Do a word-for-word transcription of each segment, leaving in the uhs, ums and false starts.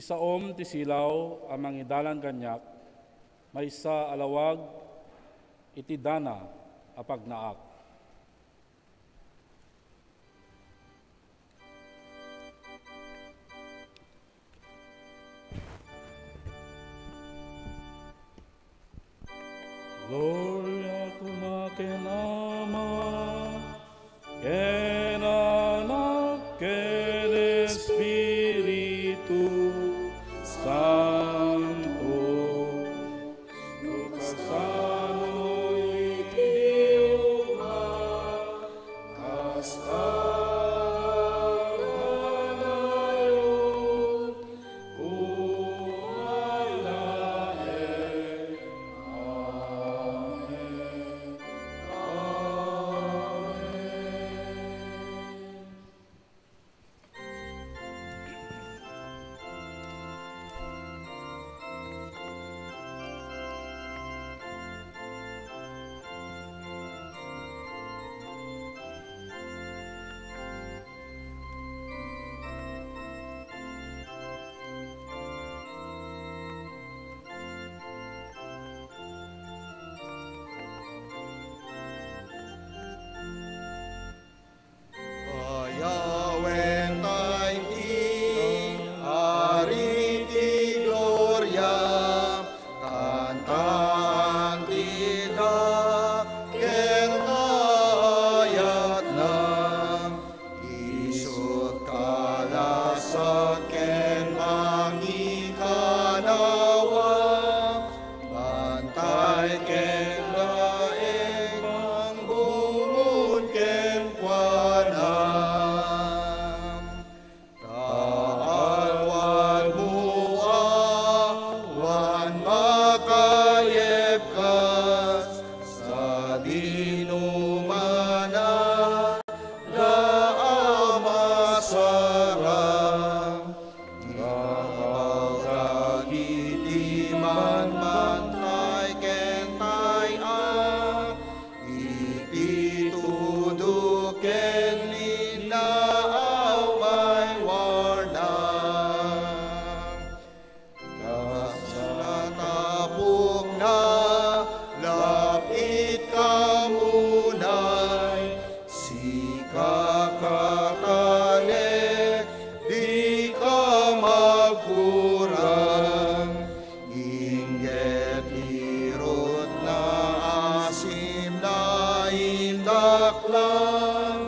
Isaom ti silaw a mangidalan kaniak, maysa a lawag iti dana a pagnaak. Gloria koma ken Ama, ken Anak, ken Espiritu Santo. No kasano iti uma, kasta nanayon, umay laeng. Amen. Amen. Ayawenta iti Ari ti gloria, kantaan ti dakkel nga ayatna. Isut' kalasak ken mangikanawa, bantay ken laeng mangbungod kenkuana. Ta alwadmo awan makayepkas, sadino man a da a masarang. Nga dagiti manmantay ken tay-a, iti tudo ken linna a may warna. Kas natapokna, lapit ka unay, sika katanek, dika magkurang. Inggep irutna a simna indaklan,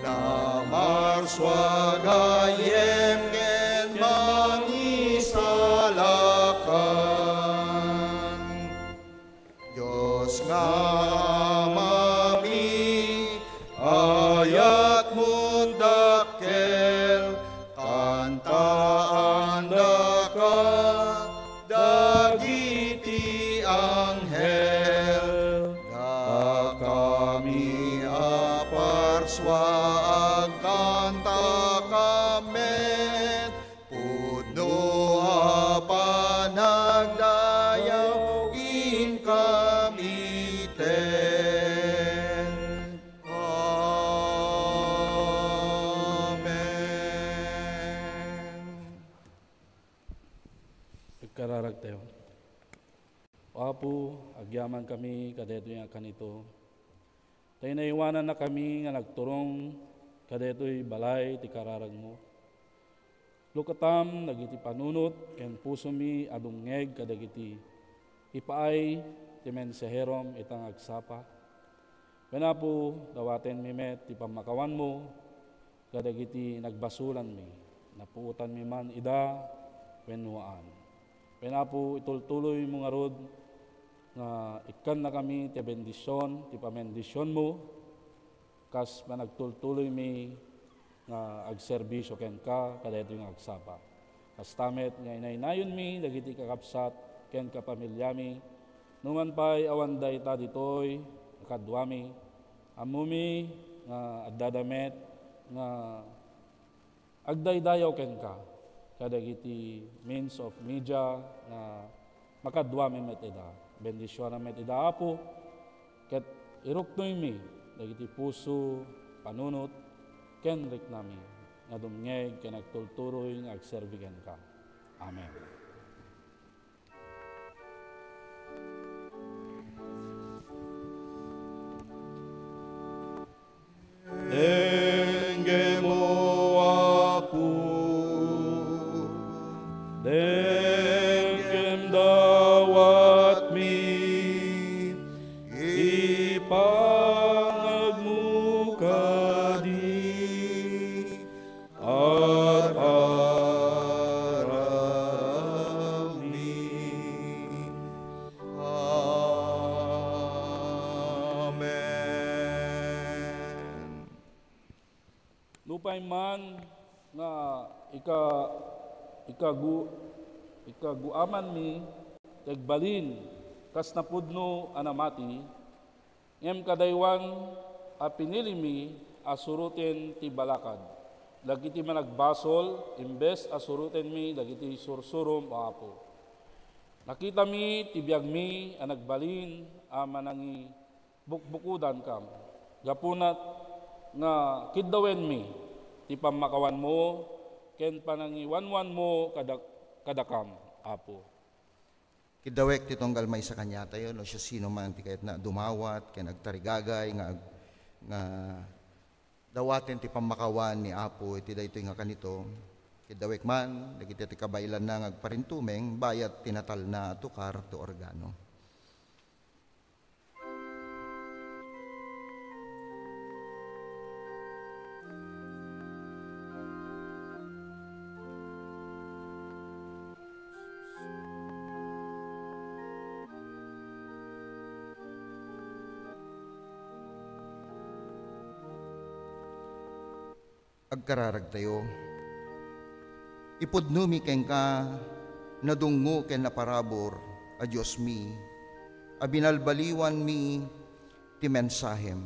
namarsua gayyem ken mangisalakan. Dios nga Amami, ayatmon dakkel, kantaandaka dagiti anghel. Dakami a parsua, agkantakami met, pudno a panagdayaw inkami ten. Amen. Agkararagtayo. O Apo, agyamankami kadaytoy nga kanito. Ta inaywanannakami nga nagturong kadaytoy balay ti kararagmo. Lukatam dagiti panunot ken pusomi a dumngeg kadagiti ipaay ti mensaherom ita nga agsapa. Wen Apo, dawatenmi met ti pammakawanmo kadagiti nagbasolanmi, napuotanmi man ida wenno haan. Wen Apo, itultuloymo ngarud nga ikkannakami ti bendision, ti pamendisionmo, kas panagtultuloymi nga agserbisio kenka kadaytoy nga agsapa. Kasta met nga inaynayonmi dagiti kakabsat ken kapamiliami, numan pay awan dayta ditoy a kaduami, ammomi nga addada met nga agdaydayaw kenka kadagiti means of media nga makaduami met ida. Bendisionan met ida, Apo, ket iruknoymi dagiti puso, panunot, ken riknami nga dumngeg ken agtultuloy nga agserbi kenka. Amen. Denggem, O Apo, denggem dawatmi, ipangagmo kadi, ar-arammi. Amen. Nupay man nga ika-, ikagu-, ikaguamanmi ti agbalin kas napudno a namati, ngem kadaywan a pinilimi a suroten ti balakad dagiti managbasol imbes a surotenmi dagiti sursurom, O Apo. Nakitami ti biagmi a nagbalin a manangi- bukbukodankam. Gapuna nga kiddawenmi ti pammakawanmo ken panangiwanwanmo kada-, kadakam, Apo. Kiddawek ti tunggal maysa kaniatayo, no siasino man ti kayatna a dumawat ken agtarigagay nga ag-, nga dawaten ti pammakawan ni Apo iti daytoy nga kanito. Kiddawek man dagiti ti kabaelanna nga agparintumeng bayat ti natalna a tukar ti organo. Agkararagtayo. Ipudnomi kenka, nadungngo ken naparabur a Diosmi, a binalbaliwanmi ti mensahem.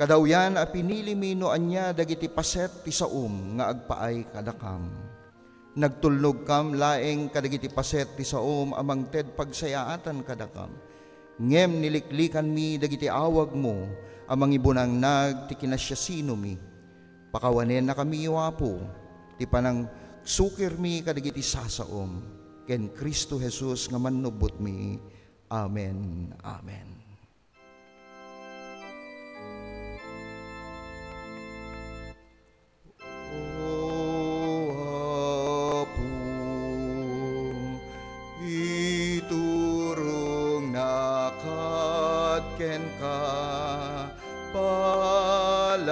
Kadawyan a pinilimi no ania dagiti paset ti saom nga agpaay kadakam. Nagtulnogkam laeng kadagiti paset ti saom a mangted pagsayaatan kadakam. Ngem niliklikanmi dagiti awagmo a mangibunangnag ti kinasiasinomi. Pakawanennakami, O Apo, ti panangsukirmi kadagiti sasaom. Ken Cristo Jesus nga Mannubbotmi. Amen. Amen. O Apo, iturongnak kenka, palanasem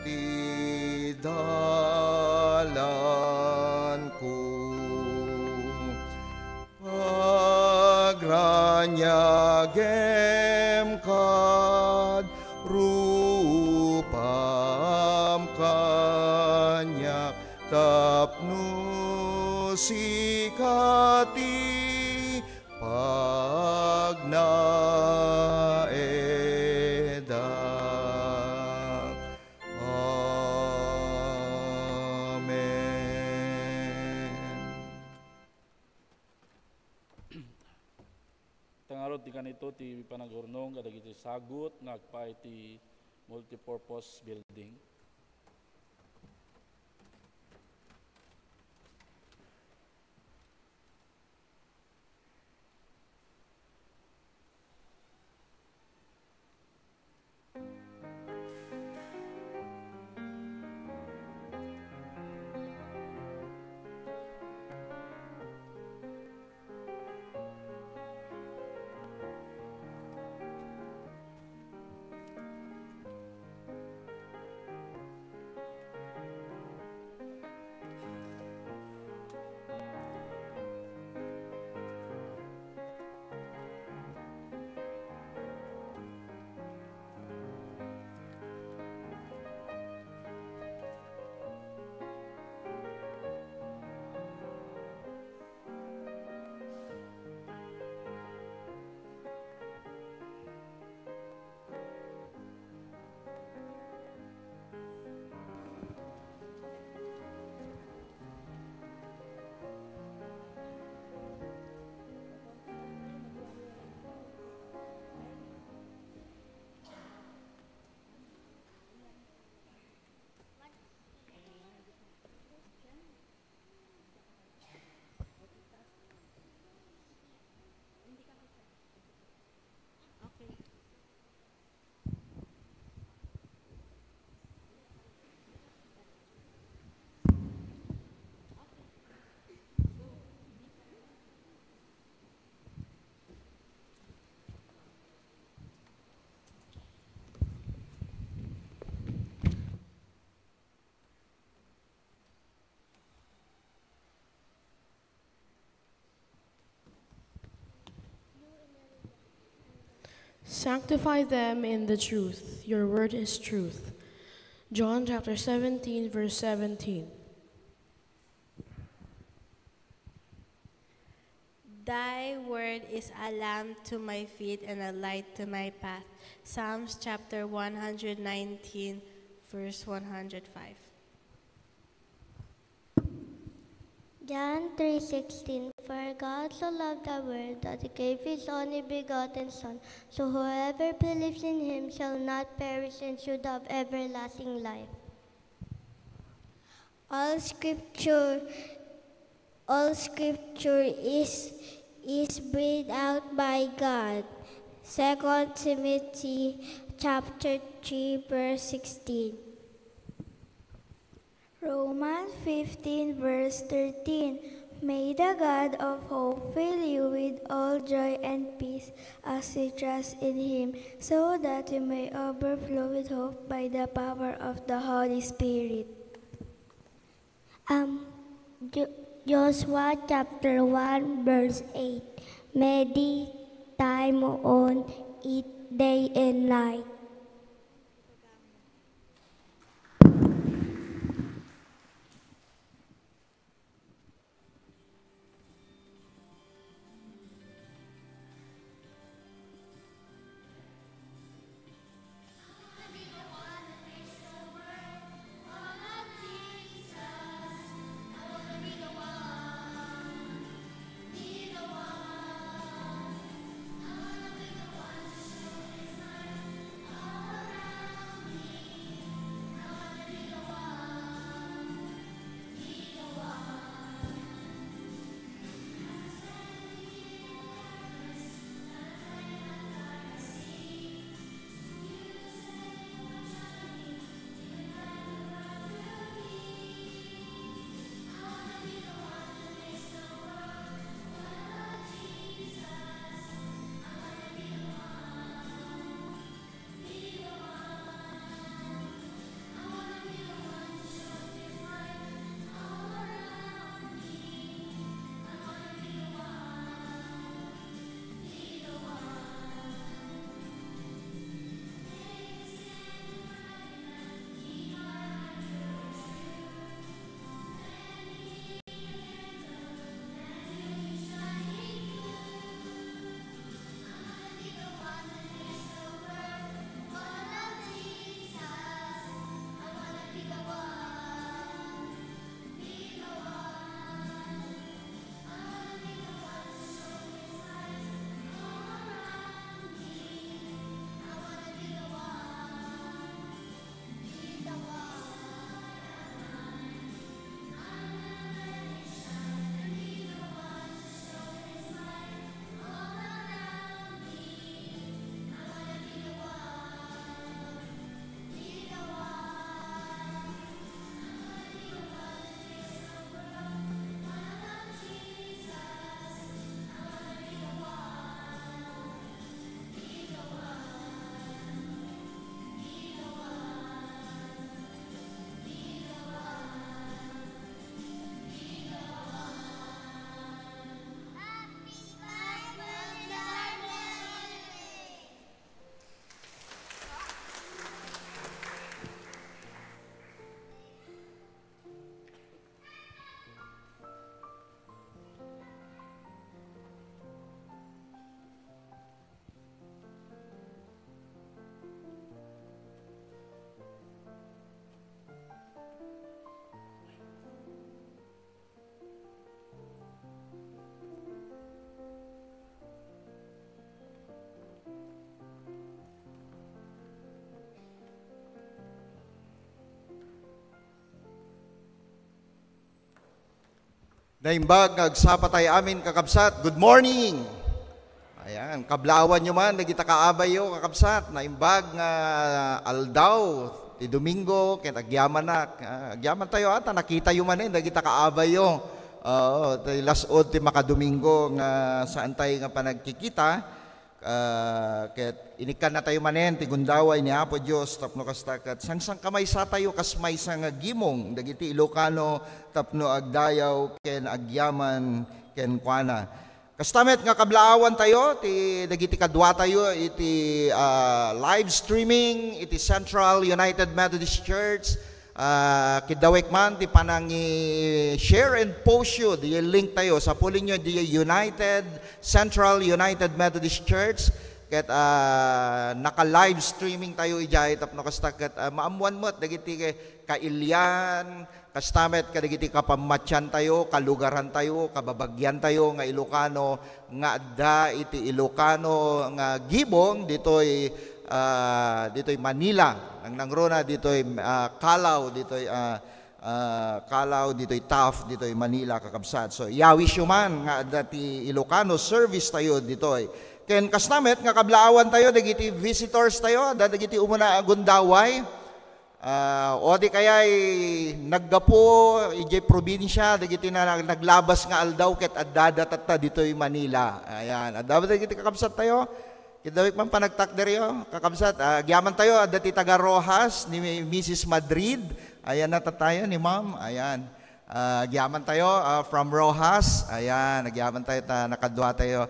ti dalanko. Pagraniagem kad rupam kaniak tapno sika ti pagnaedak. Amen. Ita ngarud ti kanito ti panagurnong kadagiti sagut nga agpaay ti multipurpose building. Sanctify them in the truth. Your word is truth. John chapter seventeen, verse seventeen. Thy word is a lamp to my feet and a light to my path. Psalms chapter one hundred nineteen, verse one hundred five. John three sixteen, "For God so loved the world that he gave his only begotten Son, so whoever believes in him shall not perish and should have everlasting life." All scripture, all scripture is, is breathed out by God. Second Timothy chapter three, verse sixteen. Romans fifteen, verse thirteen, "May the God of hope fill you with all joy and peace as you trust in him, so that you may overflow with hope by the power of the Holy Spirit." Um, Jo-, Joshua chapter one, verse eight, "Meditate on it day and night." Naimbag nga agsapa tayo amin, kakabsat. Good morning! Ayan, kablaawan nyo man, dagita kaabayyo, kakabsat. Naimbag nga aldaw, ti Domingo, ket agyamanak. Ah, agyaman tayo ata, nakitayo manen, dagita kaabayyo. Oo, ti las-ud ti makadomingo nga saan tayo nga panagkikita. Ah, ket inikkan na tayo manen ti gundaway ni Apo Dios tapno kasta ket sangsangkamaysa tayo kas maysa nga gimong dagiti Ilocano tapno agdayaw ken agyaman kenkuana. Kasta met nga kablaawan tayo, ti dagiti kadua tayo iti, ah, live streaming iti Central United Methodist Church. Ah, kiddawek man ti panangi-share and post yo di link tayo. Sapulin yo di United, Central United Methodist Church. Ket, ah, naka-live streaming tayo idiay tapno kasta ket, ah, maammuan met dagiti kailian, kasta met kadagiti kapammatian tayo, kalugaran tayo, kababagian tayo nga Ilocano nga adda iti Ilocano nga gibong ditoy, ah, ditoy Manila. Nangnangruna ditoy, ah, Calao, ditoy, ah, ah, Calao, ditoy Taft, ditoy Manila, kakabsat. So, iyawisyo man nga adda ti Ilocano service tayo ditoy. Ken kasta met nga kablaawan tayo, dagiti visitors tayo, adda dagiti umuna a gundaway. Ah, o di kaya'y naggapu idiay probinsia, dagiti na, nag-, naglabas nga aldaw ket addada tatta ditoy Manila. Ayan, adda dagiti kakabsat tayo. Kiddawek man panagtakderyo, kakabsat. Ah, agyaman tayo, adda ti taga Roxas, ni Missus Madrid. Ayan na tattayo ni Ma'am. Ayan. Ah, agyaman tayo, ah, from Roxas. Ayan, agyaman tayo, ta, nakadua tayo.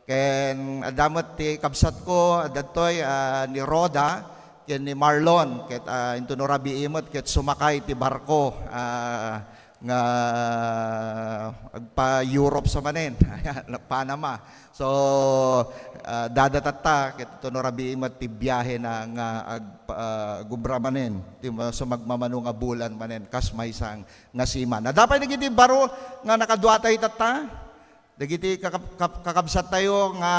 Ken adda met ti kabsat ko, adda toy, ah, ni Rhoda, ken ni Marlon, ket, ah, intono rabii met, ket sumakay ti barko, ah, nga agpa-Europe sa manen, Panama. So, ah, adda tatta, ket intono rabii met ti biahe na nga ag-, ah, agubra manen, ti ma-, so magmamano nga bulan manen, kas maysa nga siman. Adda pay dagiti baro nga nakadua tayo tatta? Dagiti kakab-, kab-, kakabsat tayo nga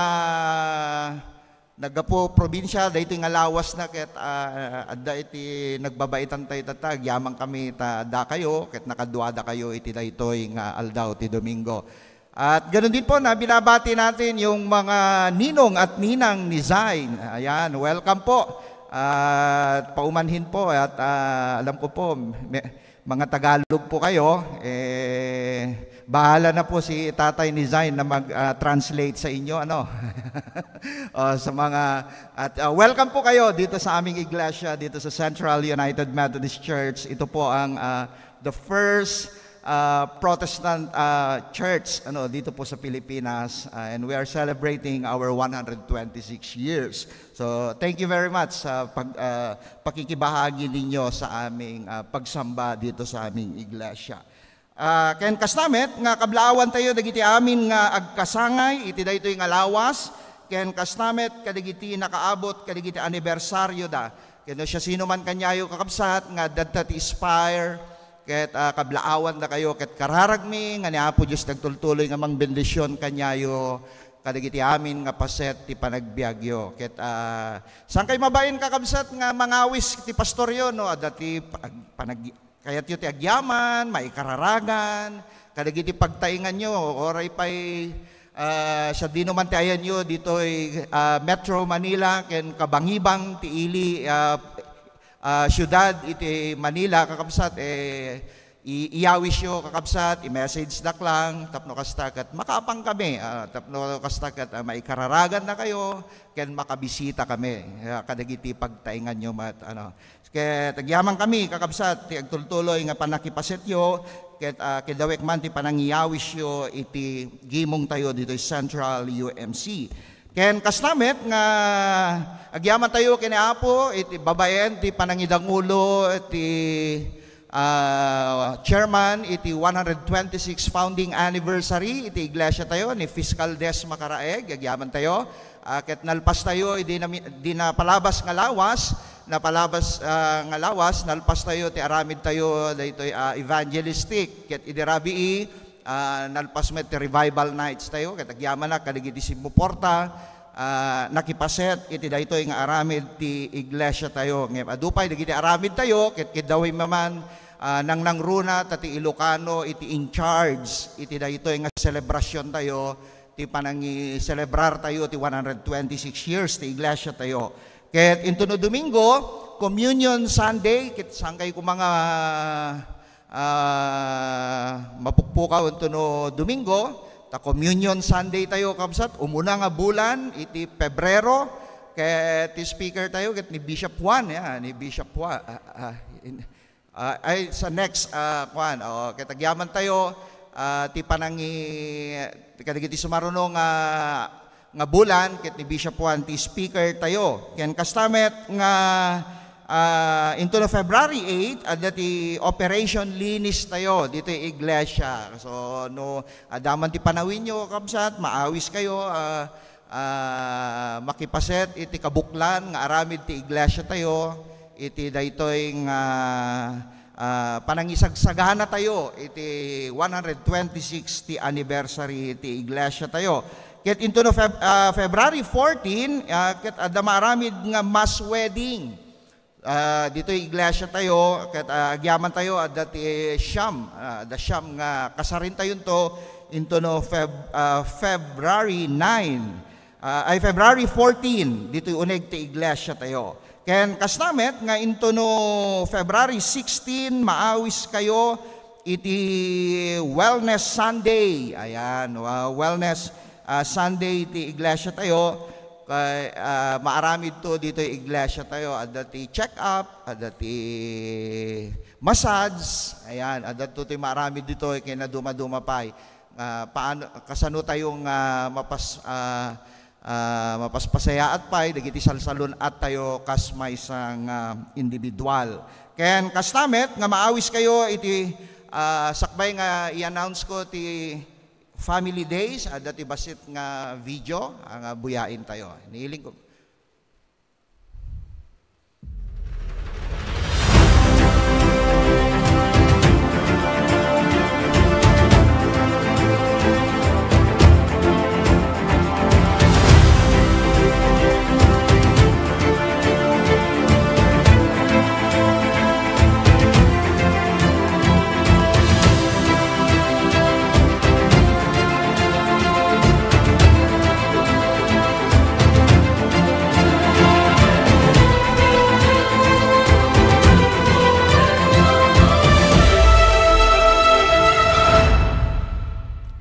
naggapu probinsia, daytoy nga lawas na ket, ah, adda iti nagbabaitan tayo tatta, agyaman kami ta adda kayo, ket nakaduada kayo iti daytoy nga aldaw ti Domingo. At ganun din po na binabati natin yung mga ninong at ninang ni Zain. Ayan, welcome po. At paumanhin po, at, ah, alam ko po, may, mga Tagalog po kayo, eh, bahala na po si tatay ni Zain na mag, ah, translate sa inyo, ano? O, sa mga, at, ah, welcome po kayo dito sa aming iglesia, dito sa Central United Methodist Church. Ito po ang, ah, the first, ah, Protestant, ah, church, ano, dito po sa Pilipinas. Ah, and we are celebrating our one hundred twenty-six years. So, thank you very much sa pag, ah, pakikibahagi ninyo sa aming, ah, pagsamba dito sa aming iglesia. Ah, ken kasta met nga kablaawan tayo dagiti amin nga agkasangay iti daytoy nga lawas, ken kasta met kadagiti nakaabot kadagiti anibersarioda. Ken no siasino man kaniayo, kakabsat, nga adda ti Spire, ket, ah, kablaawan dakayo, ket kararagmi nga ni Apo Dios nagtultuloy nga mangbendisyon kaniayo kadagiti amin nga paset ti panagbiagyo. Ket, ah, saan kay mabain, kakabsat, nga mangawis ti pastoryo, no? Adda ti pag-, panag-, kayatyo ti agyaman, maikararagan, kadagiti pagtainganyo, uray pay, ah, sadino man ti ayanyo ditoy, ah, Metro Manila, ken kabangibang ti ili, ah, ah, siudad iti Manila, kakabsat, eh, i-, iyawisyo, kakabsat, i-message dak lang, tapno kasta ket makaapang kami, ah, tapno kasta ket, ah, maikararagan na kayo, ken makabisita kami, ah, kadagiti pagtainganyo met, ano. Ket agyaman kami, kakabsat, ti agtultuloy nga pannakipasetyo, ket, ah, kiddawek man ti panangiyawisyo iti gimong tayo ditoy Central U M C. Ken kasta met nga agyaman tayo ken ni Apo iti babaen ti panangidangulo ti, ah, chairman iti one hundred twenty-six founding anniversary iti iglesia tayo, ni Fiscal Des Macaraeg. Agyaman tayo. Ah, ket nalpas tayo idi nami-, di napalabas nga lawas, napalabas, ah, nga lawas, nalpas tayo ti aramid tayo daytoy, ah, evangelistic. Ket idi rabii, ah, nalpas met ti revival nights tayo, ket agyamanak kadagiti simmuporta, ah, nakipaset iti daytoy nga aramid ti iglesia tayo. Ngem adu pay dagiti aramid tayo, ket kiddawem man, ah, nangnangruna ta ti Ilocano iti in charge iti daytoy nga selebrasyon tayo, ti panangiselebrar tayo ti one hundred twenty-six years ti iglesia tayo. Ket intono Domingo, Communion Sunday, ket saan kay koma nga, ah, mapukpukaw intono Domingo, ta Communion Sunday tayo, kabsat, umuna nga bulan iti Pebrero, ket ti speaker tayo, ket ni Bishop Juan, ya, ni Bishop Juan, ah, ah, in-, Ah, ay, sa next, ah, kuan, oo, ket agyaman tayo, ah, ti panangi-, kadagiti sumaruno nga, nga bulan, ket ni Bishop Juan ti speaker tayo. Ken kasta met nga, ah, intono February eight, adda ti Operation Linis tayo ditoy iglesia. So, no, adda man ti panawinyo, kabsat, maawis kayo, ah, ah, makipaset iti kabuklan nga aramid ti iglesia tayo, iti daytoy nga, ah, panangisagsagana tayo iti one hundred twenty-six ti anniversary ti iglesia tayo. Ket intono Feb-, ah, February fourteen, ah, ket adda maaramid nga mass wedding. Ah, ditoy iglesia tayo, ket, ah, agyaman tayo, adda ti siyam, ah, adda siyam nga kasarintayonto intono Feb-, ah, February nine. Ah, ay, February fourteen, ditoy uneg ti iglesia tayo. Ken kasta met nga intono February sixteen, maawis kayo iti Wellness Sunday. Ayan, wa-, Wellness, ah, Sunday ti iglesia tayo. Kay, ah, maaramid to ditoy iglesia tayo. Adda ti check-up, adda ti massage. Ayan, adda to ti maaramid ditoy kay naduma-duma pay. Ah, paano, kasano tayo nga mapas-, ah, ah, mapaspasayaat pay dagiti salsalun-at tayo kas maysa nga individual. Ken kasta met nga maawis kayo iti, ah, sakbay nga i-announce ko ti Family Days, adda ti bassit nga video, ah, nga buyaen tayo. Iniling ko.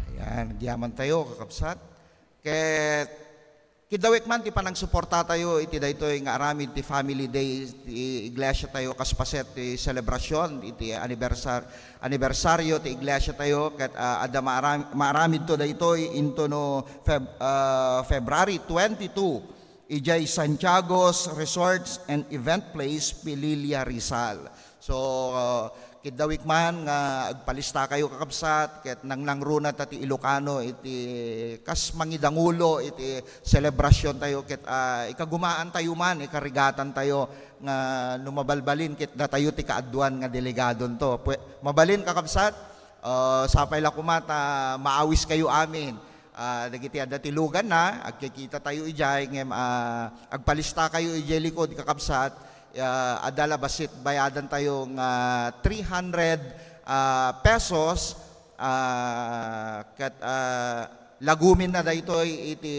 Ayan, agyaman tayo, kakabsat. Ket kiddawek man ti panangsuporta tayo iti daytoy nga aramid ti Family Day ti iglesia tayo kas paset ti selebrasyon iti anniversar-, anibersaryo ti iglesia tayo ket, ah, adda maaram-, maaramidto daytoy intono Feb-, ah, February twenty-two idiay Santiago's Resorts and Event Place, Pililla, Rizal. So, uh, kiddawek man nga agpalista kayo, kakabsat, ket nangnangruna ta ti Ilocano iti kas mangidangulo iti selebrasyon tayo, ket, ah, ikagumaan tayo man, ikarigatan tayo nga no mabalbalin, ket datayo ti kaaduan nga delegadonto. Pwe-, mabalin, kakabsat, uh, sapay la koma ta maawis kayo amin. Ah, dagiti adda ti luganna, agkikita tayo idiay, ngem, ah, agpalista kayo idiay likod, kakabsat, ah, adda la bassit bayadan tayo nga three hundred, ah, pesos, ah, ket, ah, laguminna daytoy iti,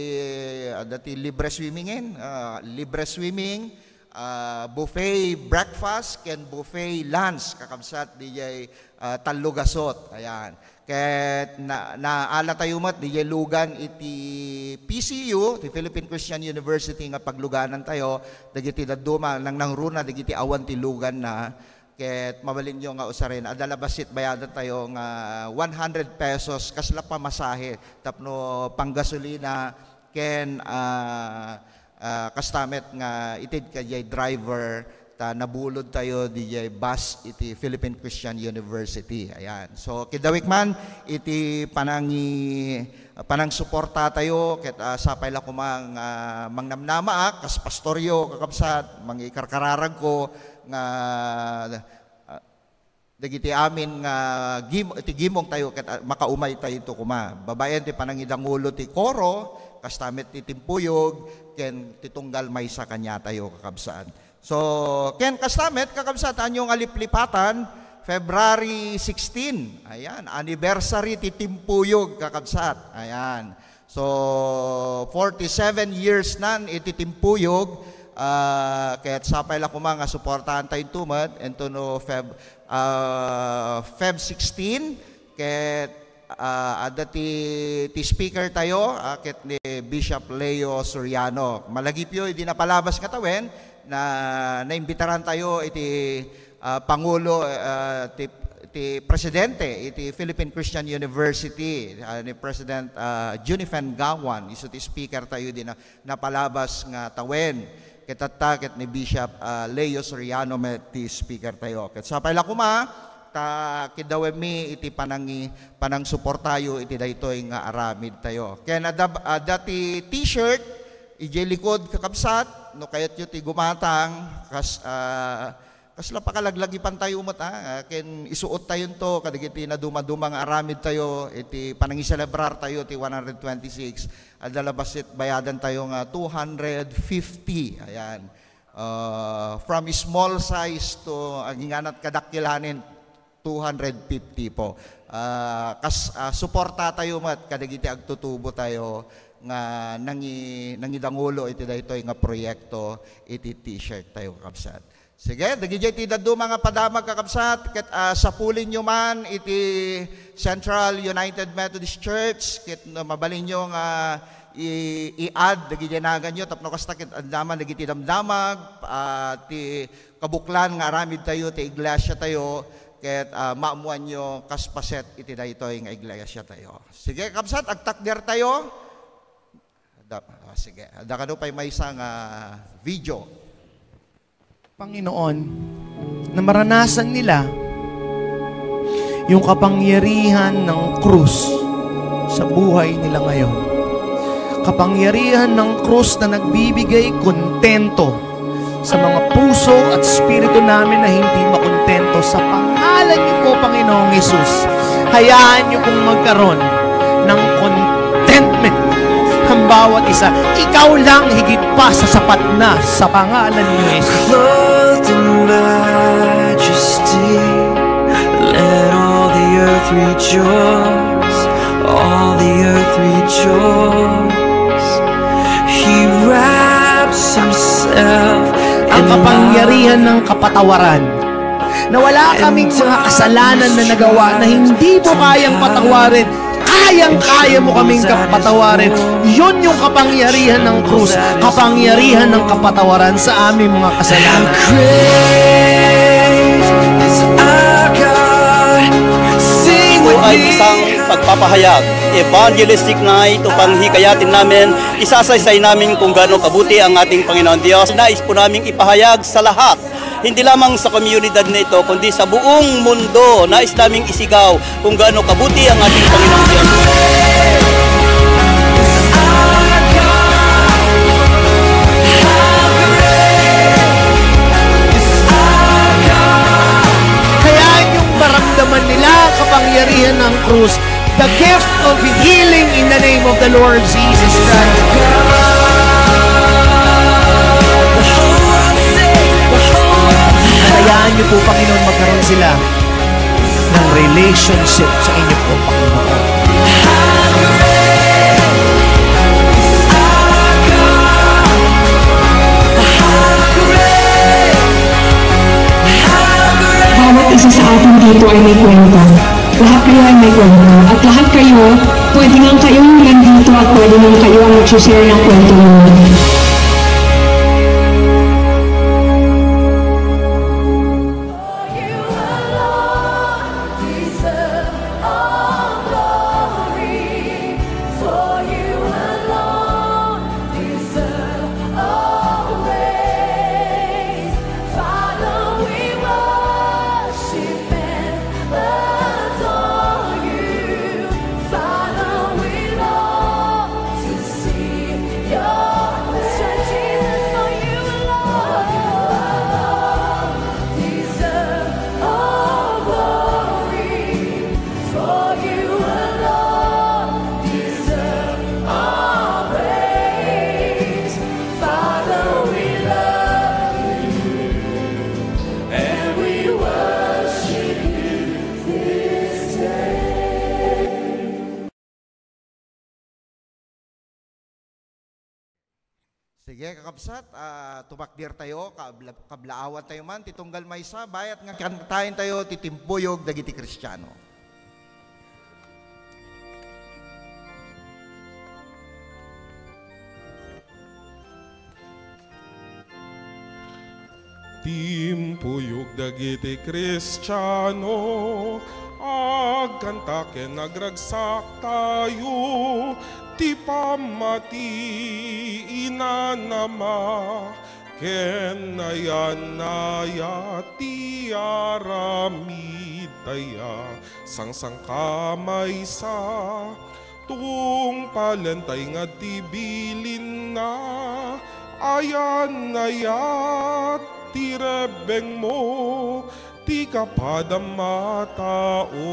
adda ti libre swimmingen, ah, libre swimming, ah, buffet breakfast ken buffet lunch, kakabsat, diay, ah, tallo gasot. Ayan. Ket na-, naala tayo met diay lugan iti P C U, ti Philippine Christian University nga pagluganan tayo, dagiti dadduma, nangnangruna dagiti awan ti luganna. Ket mabalinyo nga usaren, adda la bassit bayadan tayo nga one hundred pesos, kasla pamasahe, tapno panggasolina, ken, ah, ah, kasta met nga ited kadiay driver, ta nabulod tayo diay bus iti Philippine Christian University. Ayan. So, kiddawek man iti panangi-, panangsuporta tayo, ket, ah, sapay la koma nga mangnamnamaak, kas pastoryo, kakabsat, mangikarkararagko, nga, ah, dagiti amin nga gim-, iti gimong tayo ket, ah, makaumay tayo to koma. Babaen ti panangidangulo ti koro, kasta met ti timpuyog, ken ti tunggal maysa kaniatayo, kakabsat. So, ken kasta met, kakabsat, anyo nga liplipatan, February sixteen, ayan, anniversary ti timpuyog, kakabsat. Ayan. So, forty-seven years nan iti timpuyog, ah, ket sapay la koma nga suportahan tayo intomet, intono Feb, ah, Feb sixteen, ket, ah, adda ti, ti speaker tayo, ah, ket ni Bishop Leo Soriano. Malagipyo idi napalabas nga tawen, na, naimbitaran tayo iti, ah, Pangulo, ah, ti, ti presidente iti Philippine Christian University, ah, ni President, ah, Junifen Gawan, isu ti speaker tayo di na, napalabas nga tawen. Ket tatta ket ni Bishop, ah, Leo Soriano met ti speaker tayo. Ket sapay la koma, ta kiddawemmi iti panangi-, panangsuportayo iti daytoy nga aramid tayo. Ken adda, adda ti t-shirt, idiay likod, kakabsat, no kayatyo ti gumatang, kas-, ah, Kasla pakalaglagipan tayo met, ah, ken isuot tayonto kadagiti naduma-duma nga aramid tayo iti panangiselebrar tayo ti one hundred twenty-six. Adda la bassit bayadan tayo nga two hundred fifty. Ayan. Ah, from small size to, aginganat kadakkel hanin, two hundred fifty po. Ah, kas-, ah, suporta tayo met kadagiti agtutubo tayo nga nangi-, nangidangulo iti daytoy nga proyekto iti t-shirt tayo, kabsat. Sige, dagidiay ti dadduma nga padamag, kakabsat, ket, ah, sapulinyo man iti Central United Methodist Church, ket no mabalinyo nga i-, i-add dagidiay naganyo, tapno kasta ket adda man dagiti damdamag, ah, ti kabuklan nga aramid tayo, ti iglesia tayo, ket, ah, maammuanyo kas paset iti daytoy nga iglesia tayo. Sige, kabsat, agtakder tayo. Da-, ah, sige, adda kano pay maysa nga video. Panginoon, na maranasan nila yung kapangyarihan ng krus sa buhay nila ngayon. Kapangyarihan ng krus na nagbibigay kontento sa mga puso at espiritu namin na hindi makontento. Sa pangalan niyo po, Panginoong Yesus, hayaan niyo pong magkaroon ng contentment ang bawat isa. Ikaw lang higit pa sa sapat na, sa pangalan ni Jesus. Clothed in majesty, let all the earth rejoice, all the earth rejoice. He wraps himself. Ang in kapangyarihan love ng kapatawaran, na wala kaming mga kasalanan na nagawa na hindi mo kayang patawarin. Kayang-kaya mo kaming kapatawarin. Yun yung kapangyarihan ng krus, kapangyarihan ng kapatawaran sa aming mga kasalanan. Great is our God. Sing with me. Ito ay isang pagpapahayag, evangelistic night, upang hikayatin namin, isasaysay namin kung gaano kabuti ang ating Panginoon Diyos. Nais po naming ipahayag sa lahat, hindi lamang sa komunidad na ito, kundi sa buong mundo. Nais naming isigaw kung gaano kabuti ang ating Panginoong Diyos. Kaya inyong maramdaman nila kapangyarihan ng krus, the gift of healing in the name of the Lord Jesus Christ. Hayaan niyo po, Panginoon, magkaroon sila ng relationship sa inyo po, Panginoon. Bawat isa sa atin dito ay may kwento. Lahat kayo ay may kwento. At lahat kayo, pwede nga kayong nandito at pwede nga kayo ang mag-share ng kwento ninyo. Sige, kakabsat, ah, tumakder tayo, kabla-, kablaawan tayo man, ti tunggal maysa, bayat nga kantaen tayo, ti timpuyog dagiti Kristiano. Timpuyog dagiti Kristiano, agkanta ken agragsaktayo ti pammati inanama ken nayan-nayat ti aramidtayo. Sangsangkamaysa, tungpalentay nga ti bilinna, ayan-nayat ti rebbengmo ti kapadam a tao.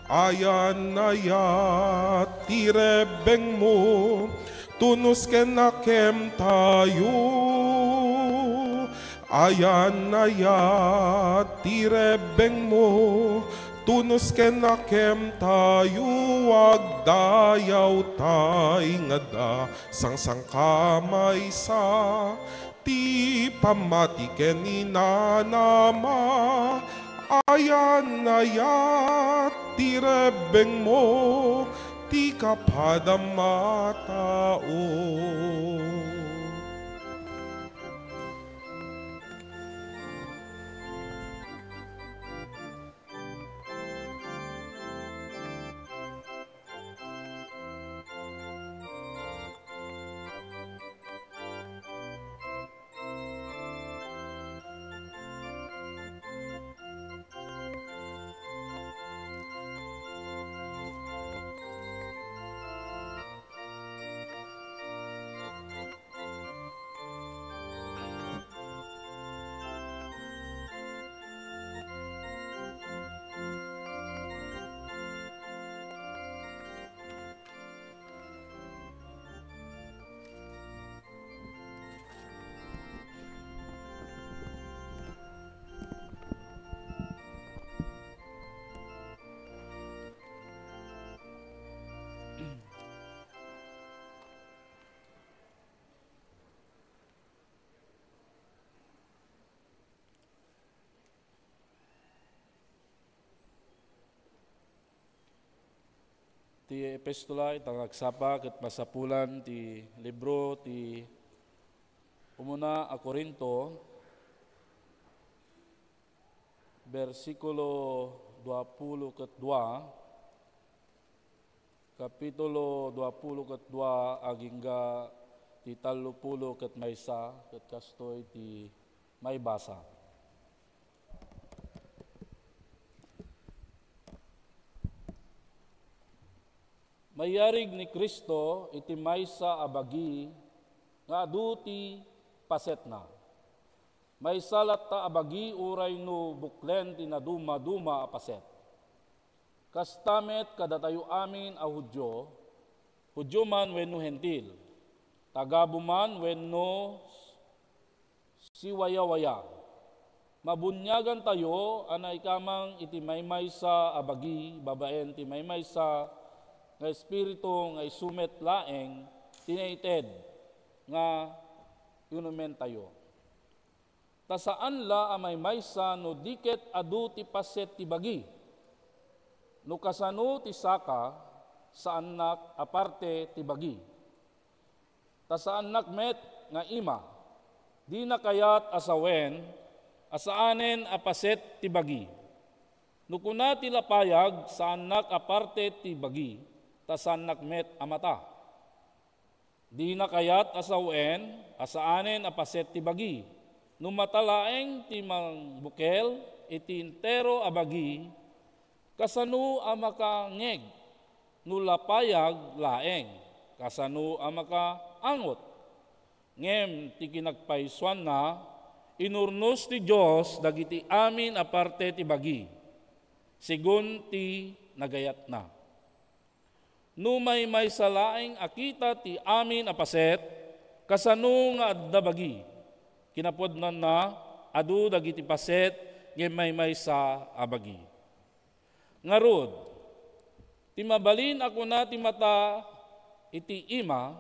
Ayan-nayat ti rebbengmo, tunos ken akemtayo. Ayan-nayat ti rebbengmo, tunos ken akemtayo. Agdayawtay nga adda sangsangkamaysa ti pammati ken inanama. Ayan-nayat ti rebbengmo, ti kapadam a tao. Ti epistola ita nga agsapa ket masapulan ti libro ti umuna a Corinto, bersikulo duapulo ket dua, kapitulo duapulo ket dua, agingga ti tallopulo ket maysa, ket kastoy ti maibasa. Mayarig ni Cristo iti maysa a bagi nga adu ti pasetna. Maysa latta a bagi uray no buklen ti nadumaduma a paset. Kasta met kadatayo amin a Judio, Judio man wenno Hentil, tagabu man wenno siwayawaya. Mabuniagantayo a naikamang iti maymaysa a bagi babaen ti maymaysa nga Espiritu nga isu met laeng ti naited nga inumentayo. Ta saan la a maymaysa no di ket adu ti paset ti bagi. No kasano ti saka, saannak a parte ti bagi. Ta saannak met nga ima. Dina kayat a sawen a saanen a paset ti bagi. No kuna ti lapayag, saannak a parte ti bagi, ta saannak met a mata. Dina kayat a sawen a saanen a paset ti bagi. No mata laeng ti mangbukel iti entero a bagi, kasano a makangngeg? No lapayag laeng, kasano a makaangot? Ngem ti kinagpaysuanna, inurnos ti Dios dagiti amin a parte ti bagi, segun ti nagayatna. No maymaysa laeng a kita ti amin a paset, kasano nga adda bagi? Kinapudnonna, adu dagiti paset ngem maymaysa a bagi. Ngarud, ti mabalin a kuna ti mata iti ima,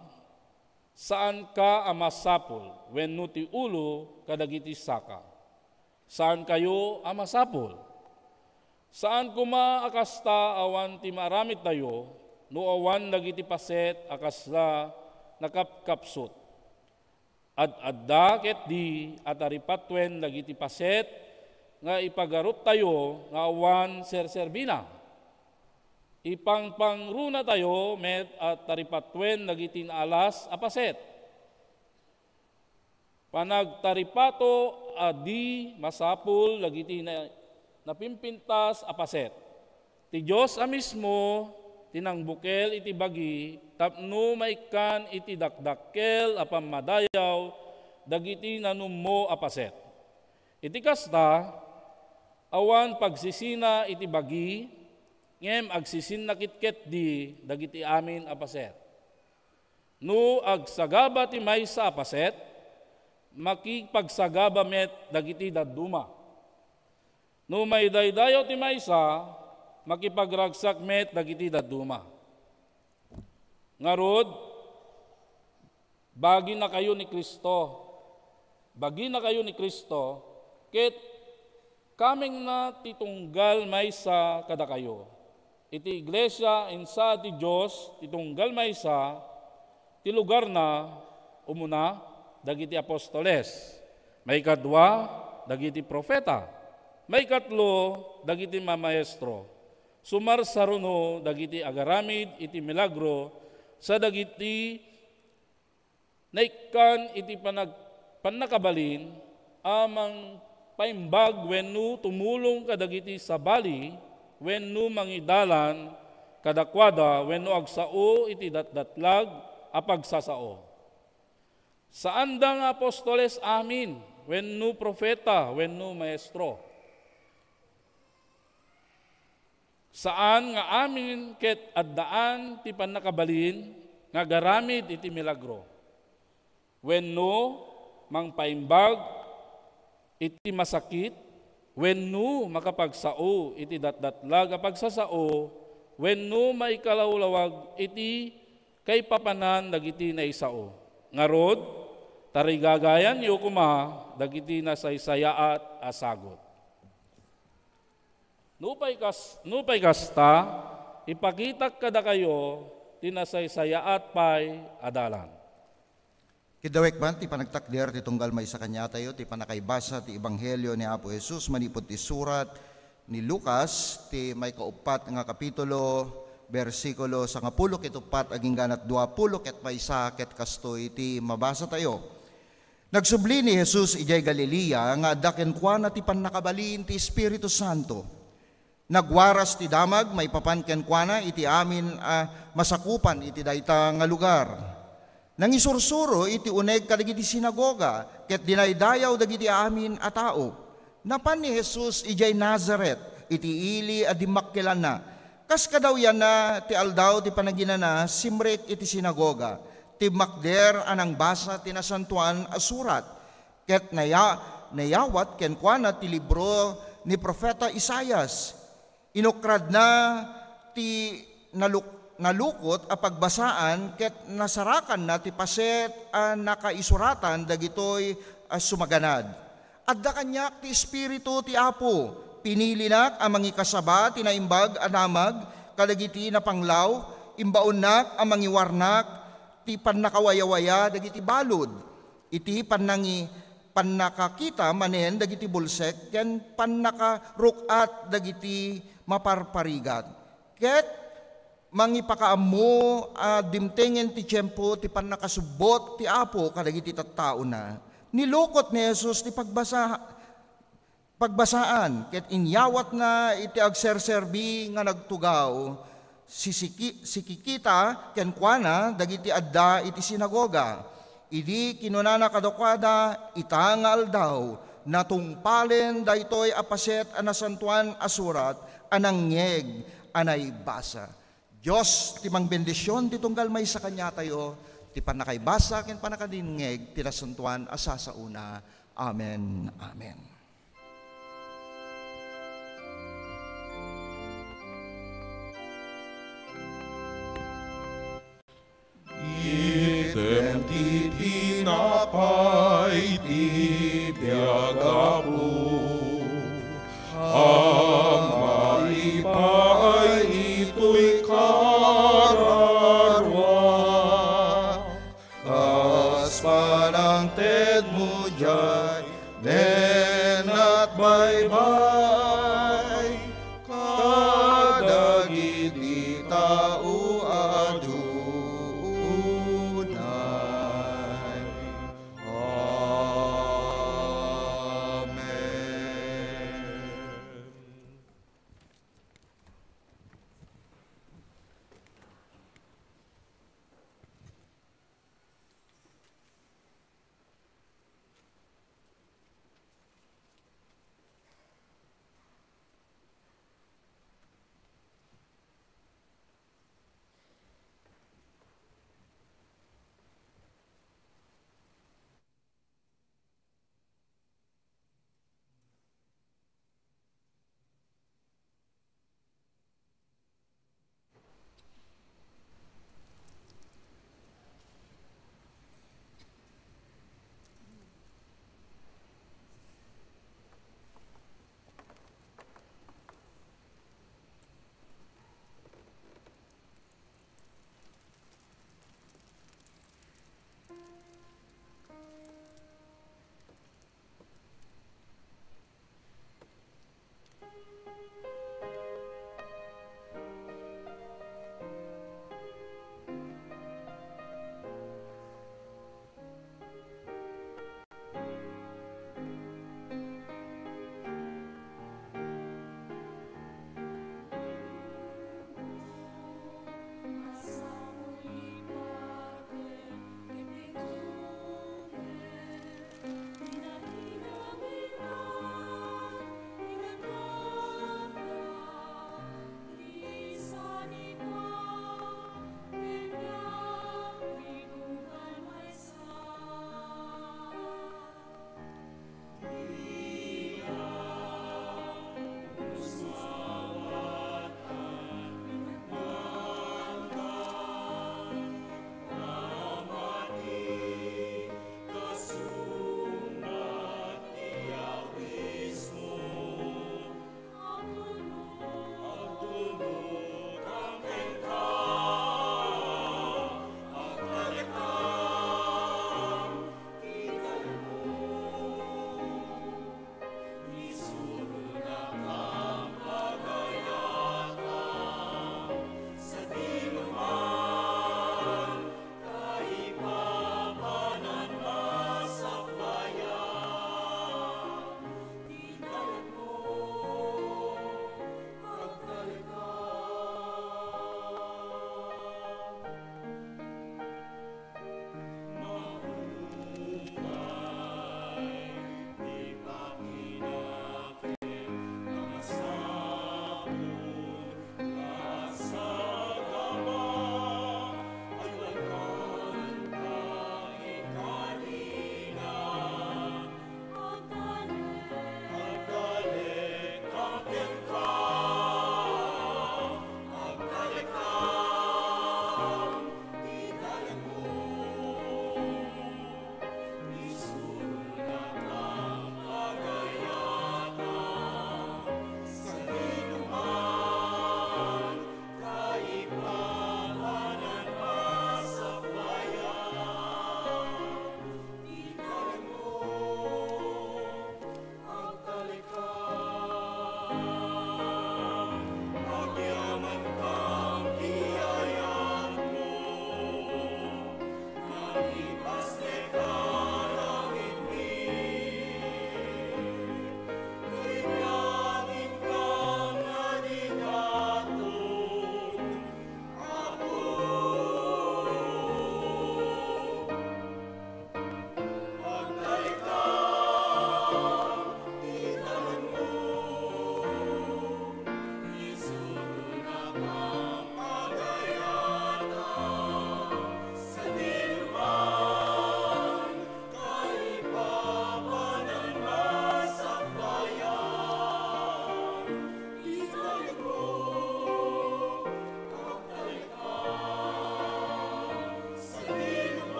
saanka a masapul wenno ti ulo kadagiti saka. Saankayo a masapul. Saan koma a kasta awan ti maaramidtayo no awan dagiti paset a kasla nakapkapsut. Ad-adda ketdi a taripatuen dagiti paset nga ipagaruptayo nga awan serserbina. Ipangpangrunatayo met a taripatuen dagiti naalas a paset. Panagtaripato a di masapul dagiti na-, napimpintas a paset. Ti Dios a mismo ti nangbukel iti bagi tapno maikkan iti dakdakkel a pammadayaw dagiti nanummo a paset. Iti kasta, awan pagsisina iti bagi, ngem agsisinna ketdi dagiti amin a paset. No agsagaba ti maysa a paset, makipagsagaba met dagiti dadduma. No maidaydayaw ti maysa, makipagragsak met dagiti dadduma. Ngarud, baginakayo ni Cristo. Baginakayo ni Cristo, ket kamengna ti tunggal maysa kadakayo. Iti iglesia, insaad ti Dios ti tunggal maysa, ti lugarna, umuna, dagiti apostoles, maikadua, dagiti profeta, maikatlo, dagiti mamaestro, sumarsaruno dagiti agaramid iti milagro, sa dagiti naikkan iti panag-, pannakabalin a mangpaimbag wenno tumulong kadagiti sabali wenno mangidalan kadakuada wenno agsao iti datdatlag a pagsasao. Saanda nga apostoles amin wenno profeta wenno maestro. Saan nga amin ket addaan ti pannakabalin nga agaramid iti milagro, wenno mangpaimbag iti masakit, wenno makapagsao iti datdatlag a pagsasao, wenno maikalawlawag iti kaipapanan dagiti naisao. Ngarud, tarigagayanyo koma dagiti nasaysayaat a sagut. Nupay kas-, nupay kasta, ipakitak kadakayo ti nasaysayaat pay a dalan. Kidawek man ti panagtakder ti tunggal maysa kaniatayo ti pannakaibasa ti Ebanghelio ni Apo Jesus manipud ti surat ni Lucas, ti maikauppat nga kapitulo, bersikulo sangapulo ket uppat agingganat duapulo ket maysa, ket kastoy ti mabasatayo. Nagsubli ni Jesus idiay Galilea nga adda kenkuana ti pannakabalin ti Espiritu Santo. Nagwaras ti damag maipapan kenkuana iti amin a masakupan iti dayta nga lugar. Nangisursuro iti uneg kadagiti sinagoga ket dinaydayaw dagiti amin a tao. Napan ni Jesus idiay Nazaret, iti ili a dimmakkelanna. Kas kadawyanna ti Aldaw ti Panaginana, simrek iti sinagoga. Timmakder a nangbasa ti Nasantoan a Surat, ket naya-, nayawat kenkuana ti libro ni Profeta Isaias. Inukkradna ti naluk-, nalukot a pagbasaan ket nasarakanna ti paset a nakaisuratan dagitoy a sumaganad. Adda kaniak ti Espiritu ti Apo. Pinilinak a mangikasaba ti naimbag a damag kadagiti napanglaw. Imbaonnak a mangiwarnak ti pannakawayawaya dagiti balud, iti pannangi-, pannakakita manen dagiti bulsek ken pannakaruk-at dagiti maparparigat. Ket mangipakaammo a dimtengen ti tiempo ti pannakasubbot ti Apo kadagiti tattaona. Nilukot ni Jesus ti pagbasa-, pagbasaan ket inyawatna iti agserserbi nga nagtugaw. Sisiki-, sikikita kenkuana dagiti adda iti sinagoga. Idi kinunana kadakuada, "Ita nga aldaw, natungpalen daytoy a paset a Nasantoan a Surat a nangngeg a naibasa." Dios ti mangbendision ti tunggal maysa kaniatayo ti pannakaibasa ken pannakadingngeg ti nasantoan a sasaona. Amen. Amen. Item ti tinapay ti biag, Apo, a maipaay itoy kararua, kas panangte Nenat baybay kadagiti tao a dunay. Amen.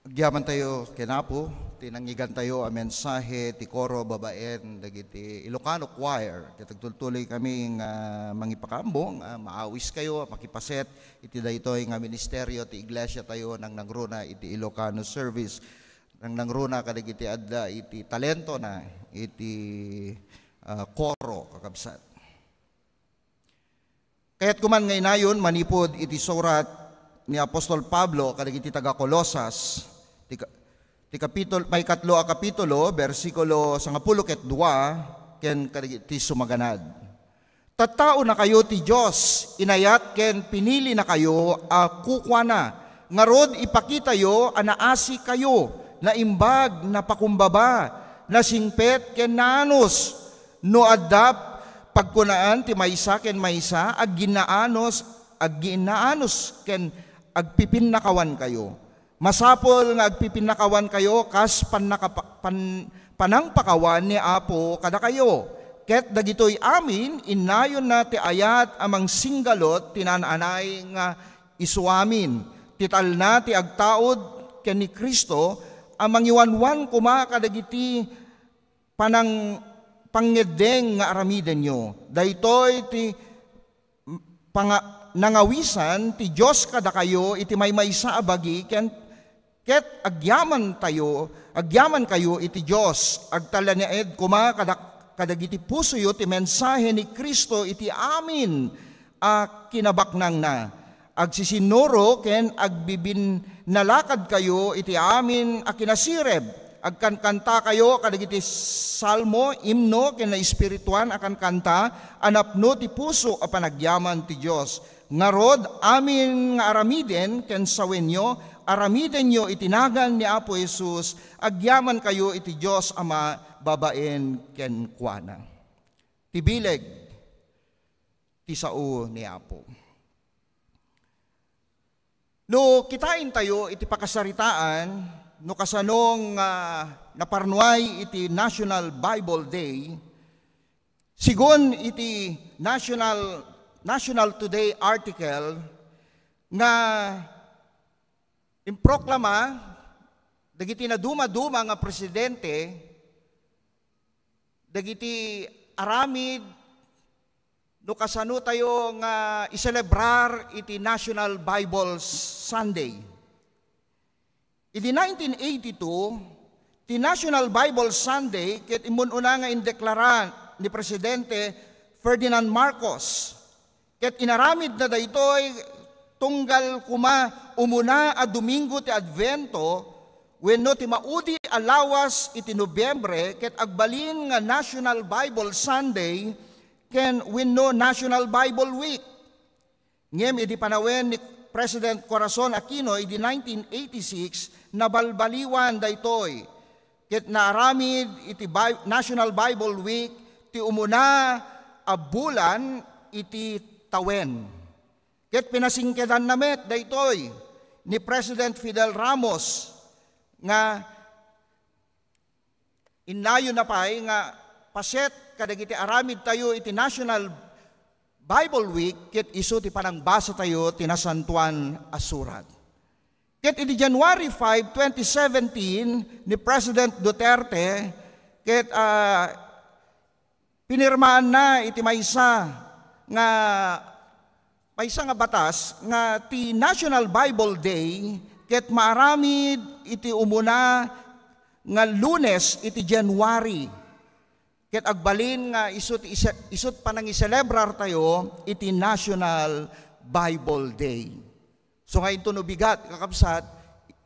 Agyamantayo ken Apo ti nangngegantayo a mensahe ti koro babaen dagiti Ilocano Choir. Ket agtultuloy kami nga mangipakaammo nga maawiskayo a makipaset iti daytoy nga ministerio ti iglesiatayo, nangnangruna iti Ilocano service, nangnangruna kadagiti adda iti talentona iti, ah, koro, kakabsat. Kayatko man nga inayon manipud iti surat ni Apostol Pablo kadagiti taga-Colosas, ti ka-, ti kapitol-, maikatlo a kapitulo, bersikulo sangapulo ket dua, ken kadagiti sumaganad. Tattaonakayo ti Dios, inayat ken pinilinakayo a kukuana, ngarud ipakitayo a naasikayo, naimbag, napakumbaba, nasingpet, ken naanus. No adda pagkunaan ti maysa ken maysa, agginnaanos, agginnaanos ken agpipinnakawankayo. Masapul nga agpipinnakawankayo kas pannakapa-, pan-, panangpakawan ni Apo kadakayo. Ket dagitoy amin, innayonna ti ayat a mangsinggalot ti naan-anay nga isuamin. Ti talna ti agtaud ken ni Cristo a mangiwanwan koma kadagiti panang-, pangngeddeng nga aramidenyo. Daytoy ti panga-, nangawisan ti Dios kadakayo iti maymaysa a bagi ken, ket agyamantayo, agyamankayo iti Dios. Agtalinaed koma kada-, kadagiti pusoyo ti mensahe ni Cristo iti amin a kinabaknangna. Agsisinnuro ken agbibinnalakadkayo iti amin a kinasirib. Agkankantakayo kadagiti salmo, imno, ken naespirituan a kankanta a napno ti puso a panagyaman ti Dios. Ngarud, amin nga aramiden ken sawenyo, aramidenyo iti nagan ni Apo Jesus, agyamankayo iti Dios Ama babaen kenkuana. Ti bileg ti sao ni Apo. No kitaentayo iti pakasaritaan, no kasano nga naparnuay iti National Bible Day, sigun iti National, National Today article nga improklama dagiti naduma-duma nga presidente, dagiti aramid no kasano tayo nga iselebrar iti National Bible Sunday. Idi nineteen eighty-two, ti National Bible Sunday ket immun-una nga indeklara ni Presidente Ferdinand Marcos. Ket inaramidna daytoy tunggal koma umuna a Domingo ti Advento wenno ti maudi a lawas iti Nobiembre ket agbalin nga National Bible Sunday ken wenno National Bible Week. Ngem idi panawen ni President Corazon Aquino idi nineteen eighty-six, nabalbaliwan daytoy ket naaramid iti Bi-, National Bible Week ti umuna a bulan iti tawen. Ket pinasingkedanna met daytoy ni President Fidel Ramos nga innayonna pay nga paset kadagiti aramidtayo iti National Bible Week ket isu ti panangbasatayo ti Nasantoan a Surat. Ket iti January five, twenty seventeen, ni President Duterte ket, ah, pinirmaanna iti maysa nga, maysa nga batas nga ti National Bible Day ket maaramid iti umuna nga Lunes iti January. Ket agbalin nga isu ti ise-, isut panangiselebrartayo iti National Bible Day. So nga inton ubigat, kakabsat,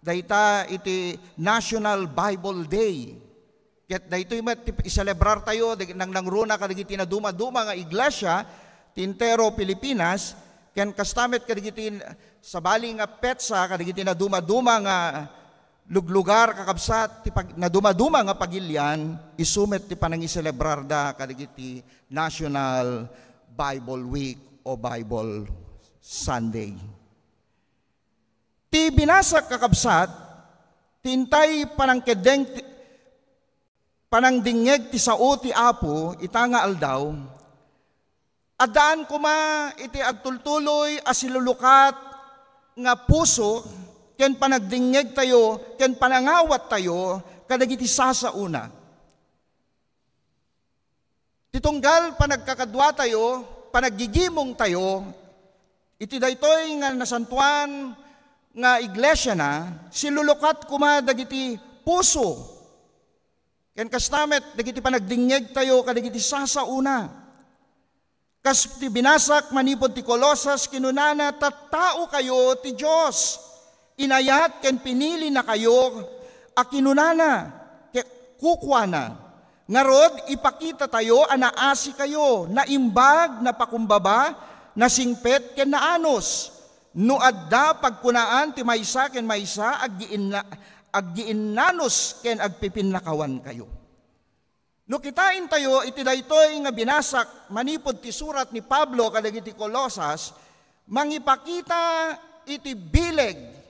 dayta iti National Bible Day. Ket daytoy met ti iselebrartayo, dag-, nangnangruna kadagiti naduma-duma nga iglesia ti entero Pilipinas, ken kasta met kadagiti sabali nga petsa kadagiti naduma-duma nga luglugar, kakabsat, ti pag-, naduma-duma nga pagilian, isu met ti panangiselebrarda kadagiti National Bible Week o Bible Sunday. Ti binasak, kakabsat, ti intay panangkeddeng ti, panangdingngeg ti sao ti Apo ita nga aldaw, addaan koma iti agtultuloy a silulukat nga puso ken panagdingngegtayo ken panangawattayo kadagiti sasaona. Ti tunggal panagkakaduatayo, panaggigimongtayo, iti daytoy nga nasantoan nga iglesiana, silulukat koma dagiti puso. Ken kasta met, dagiti panagdingngegtayo kadagiti sasaona. Kas ti binasak manipud ti Colosas, kinunana, "Tattaokayo ti Dios. Inayat ken pinilinakayo a kinunana, ke-, kukuana. Ngarud, ipakitatayo a naasikayo, naimbag, napakumbaba, nasingpet, ken naanus. No adda pagkunaan ti maysa ken maysa, aggiinna-, aggiinnanus ken agpipinnakawankayo." No kitaentayo iti daytoy nga binasak manipud ti surat ni Pablo kadagiti Colosas, mangipakita iti bileg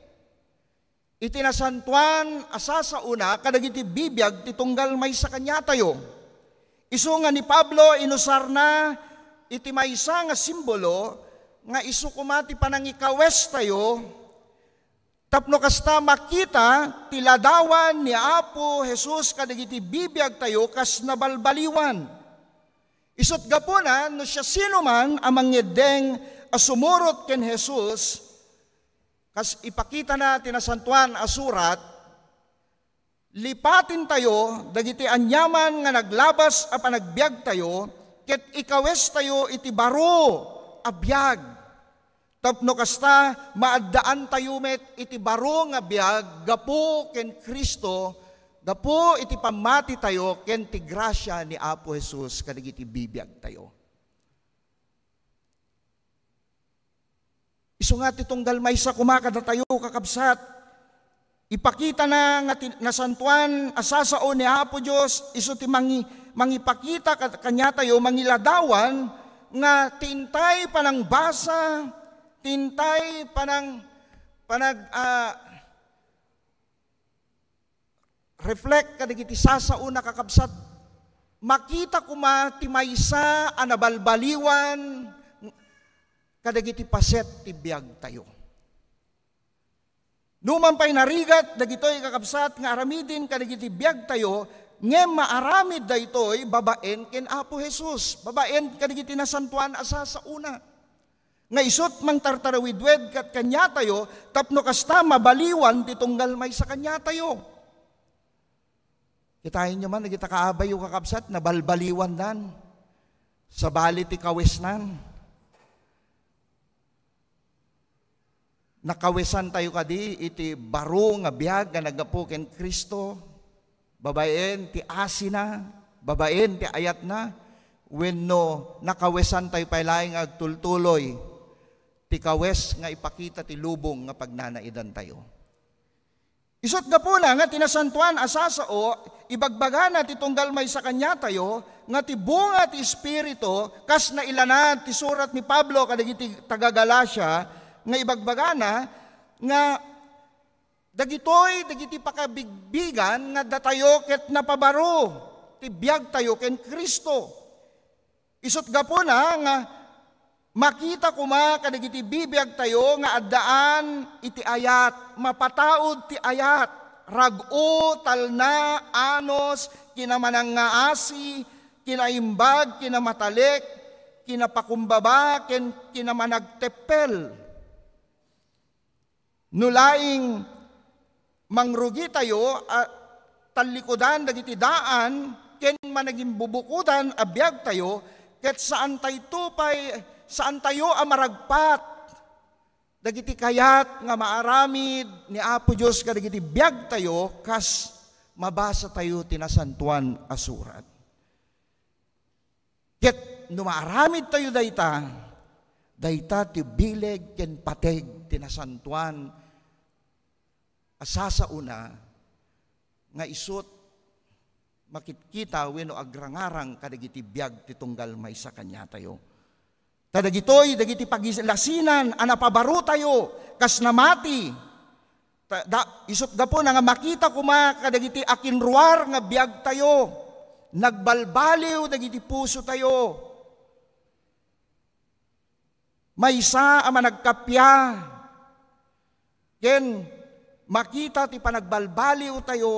iti nasantoan a sasaona kadagiti bibiag ti tunggal maysa kaniatayo. Isu nga ni Pablo, inusarna iti maysa nga simbolo nga isu koma ti panangikawestayo tapno kasta makita ti ladawan ni Apo Jesus kadagiti bibiagtayo kas nabalbaliwan. Isut' gapuna, no siasinoman a mangngeddeng a sumurot ken Jesus, kas ipakitana ti Nasantoan a Surat, lipatentayo dagiti aniaman nga naglabas a panagbiagtayo ket ikawestayo iti baro a biag. Tapno kasta, maaddaantayo met iti baro nga biag gapu ken Cristo, gapu iti pammatitayo ken ti grasia ni Apo Jesus kadagiti bibiagtayo. Isu nga ti tunggal maysa koma kadatayo, kakabsat. Ipakitana nga ti-, nasantoan a sasao ni Apo Dios, isu ti mangi-, mangipakita kad-, kaniatayo, mangiladawan nga ti intay panangbasa, ti intay panang-, panag-, ah, reflect kadagiti sasaona, kakabsat, makita koma ti maysa a nabalbaliwan kadagiti paset ti biagtayo. Numan pay narigat dagitoy, kakabsat, nga aramiden kadagiti biagtayo, ngem maaramid daytoy babaen ken Apo Jesus, babaen kadagiti nasantoan a sasaona. Nga isut' mangtartarawidwed kat-, kaniatayo, tapno kasta, mabaliwan ti tunggal maysa kaniatayo. Kitaenyo man, dagita kaabayyo, kakabsat, nabalbaliwandan. Sabali ti kawesnan. Nakawesantayo kadi iti baro nga biag nga naggapu ken Cristo, babaen ti asina, babaen ti ayatna, wenno nakawesantayo pay laeng nga agtultuloy ti kawes nga ipakita ti lubong nga pagnanaidantayo? Isut' gapuna nga ti nasantoan a sasao, ibagbagana ti tunggal maysa kaniatayo, nga ti bunga ti Espiritu, kas nailana ti surat ni Pablo kadagiti taga-Galacia, nga ibagbagana nga dagitoy dagiti pakabigbigan nga datayo ket napabaro ti biagtayo ken Cristo. Isut' gapuna nga makita koma kadagiti bibiagtayo nga addaan iti ayat, mapataud ti ayat, rag-o, talna, anus, kinamanangngaasi, kinaimbag, kinamatalek, kinapakumbaba, ken kinamanagteppel. No laing mangrugitayo a tallikudan dagiti daan ken managimbubukodan a biagtayo, ket saantayto pay, saantayo a maragpat dagiti kayat nga maaramid ni Apo Dios kadagiti biagtayo, kas mabasatayo ti Nasantoan a Surat. Ket no maaramidtayo dayta, dayta ti bileg ken pateg ti nasantoan a sasaona nga isut' makitkita wenno agrangarang kadagiti biag ti tunggal maysa kaniatayo. Ta dagitoy dagiti pagisilasinan a napabarotayo kas namati. Ta, da, isut' gapuna nga makita koma kadagiti akinruar nga biagtayo, nagbalbaliw dagiti pusotayo. Maysa a managkappia ken makita ti panagbalbaliwtayo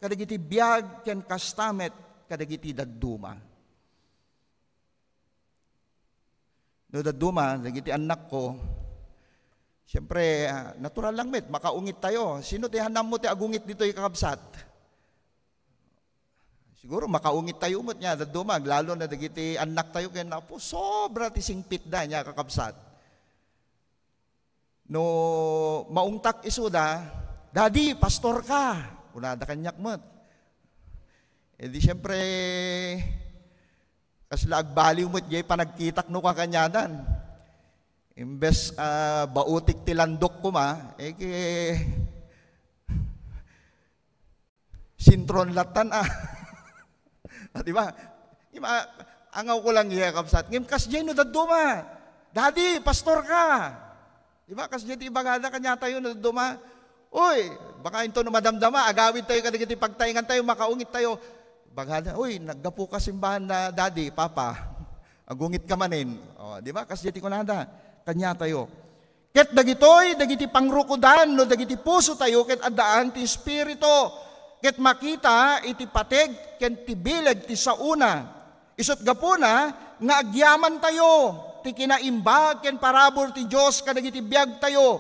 kadagiti biag ken kasta met kadagiti dadduma. No dadduma, dagiti annakko, siempre, ah, natural lang met, makaungittayo. Sino ti hanammo ti agungit ditoy, kakabsat? Siguro, makaungittayo met nia, dadduma, lalo na dagiti annaktayo ken apo, sobra ti singpetda nia, kakabsat. No maungtak isuda, "Daddy, pastor ka," kunada kaniak met. E di, siempre, kasla agbaliw met jay panagkitak no kakaniadan. Imbes, ah, bautik ti landok koma, e ke, sintron lattan, ah. Ah, di ba? Ima, angaw ko lang iya, kabsat. Ngem kasdiay no dadduma, "Daddy, pastor ka." Di ba? Kasdiay ti ibagada kaniatayo no dadduma, "Uy, baka into no madamdama, agawid tayo kadagiti pagtaengan tayo, makaungit tayo." Bagada, "Uy, naggapu ka simbahan na, Daddy, Papa. Agungit ka manen." O, di ba? Kasdiay ti kunada kaniatayo. Ket dagitoy, dagiti pangrukodan no dagiti pusotayo ket addaan ti Espiritu, ket makita iti pateg ken ti bileg ti saona. Isut' gapuna nga agyamantayo ti kinaimbag ken parabur ti Dios kadagiti biagtayo.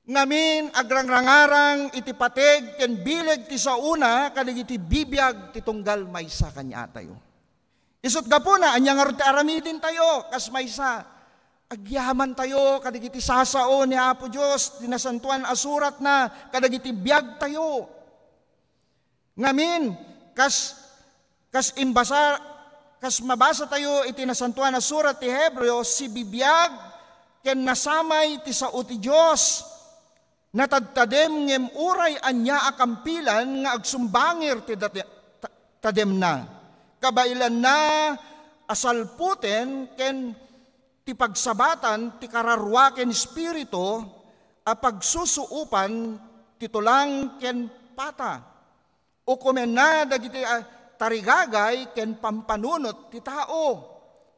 Ngamin, agrangrangarang iti pateg ken bileg ti saona kadagiti bibiag ti tunggal maysa kaniatayo. Isut' gapuna, ania ngarud ti aramidentayo kas maysa? Agyamantayo kadagiti sasao ni Apo Dios, ti Nasantoan a Suratna, kadagiti biagtayo. Ngamin, kas, kas imbasa-, kas mabasatayo iti Nasantoan a Surat ti Hebreo, sibibiag ken nasamay ti sao ti Dios. Natadtadem ngem uray ania a kampilan nga agsumbangir ti dati-, ta-, tademna. Kabaelanna a salputen ken ti pagsabatan ti kararua ken espiritu a pagsusuopan ti tulang ken pata. Ukomenna dagiti, ah, tarigagay ken pampanunot ti tao.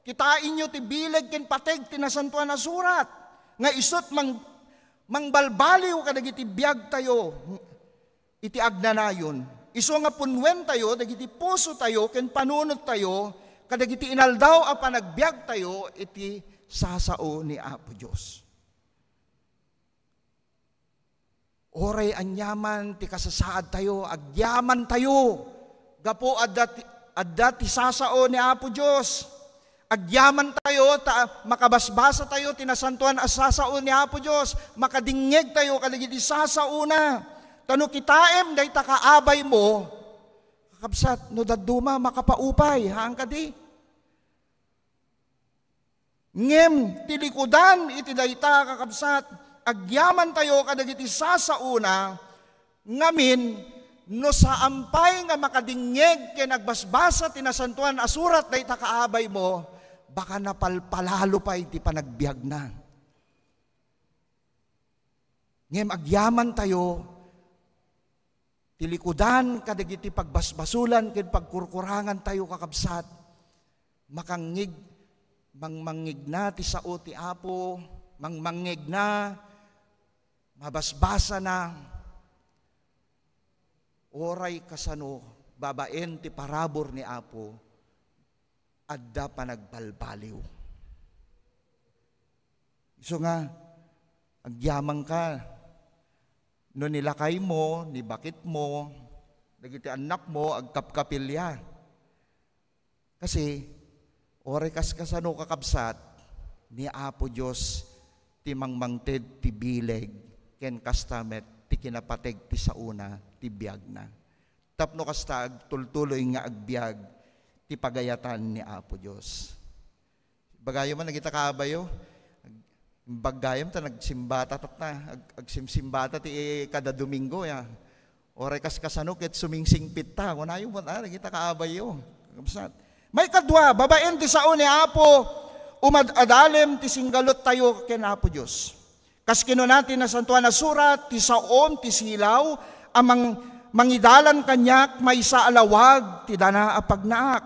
Kitaenyo ti bileg ken pateg ti Nasantoan a Surat nga isut' mang-, mangbalbaliw kadagiti biagtayo iti agnanayon. Isu nga punnuentayo dagiti pusotayo ken panunottayo kadagiti inaldaw a panagbiagtayo iti sasao ni Apo Dios. Uray aniaman ti kasasaadtayo, agyamantayo gapu adda ti, adda ti sasao ni Apo Dios. Agyamantayo ta makabasbasatayo ti nasantoan a sasao ni Apo Dios, makadingngegtayo kadagiti sasaona. Ta no kitaem dayta kaabaymo, kakabsat, no dadduma, makapaupay, haan kadi? Ngem ti likudan iti dayta, kakabsat, agyamantayo kadagiti sasaona, ngamin, no saan pay nga makadingngeg ken agbasbasa ti Nasantoan a Surat dayta kaabaymo, baka napalpalalo pay ti panagbiagna. Ngem agyamantayo ti likudan kadagiti pagbasbasolan ken pagkurkurangantayo, kakabsat. Makangngeg, mangmangngegna ti sao ti Apo, mangmangngegna, mabasbasana, uray kasano babaen ti parabur ni Apo, adda panagbalbaliw. Isu nga, agyamanka. No ni lakaymo, ni baketmo, dagiti annakmo, agkapkapilya. Kasi, uray kaskasano, kakabsat, ni Apo Dios ti mangmangted ti bileg, ken kasta met ti kinapateg ti saona ti biagna. Tapno kasta, agtultuloy nga agbiag ti pagayatan ni Apo Dios. Ibagayo man dagita kaabayo, ag-, imbag gayam ta nagsimbata tatna, ag-, agsimsimbata ti kada Domingo, ya. Uray kaskasano ket sumingsingpet ta, kunayo met, ah, dagita kaabayo. Kabsat. Maikadua, babaen ti sao ni Apo, umad-adalem ti singgaluttayo ken Apo Dios. Kas kinuna ti Nasantoan a Surat, ti saom ti silaw a mang-, mangidalan kaniak maysa a lawag ti dana a pagnaak.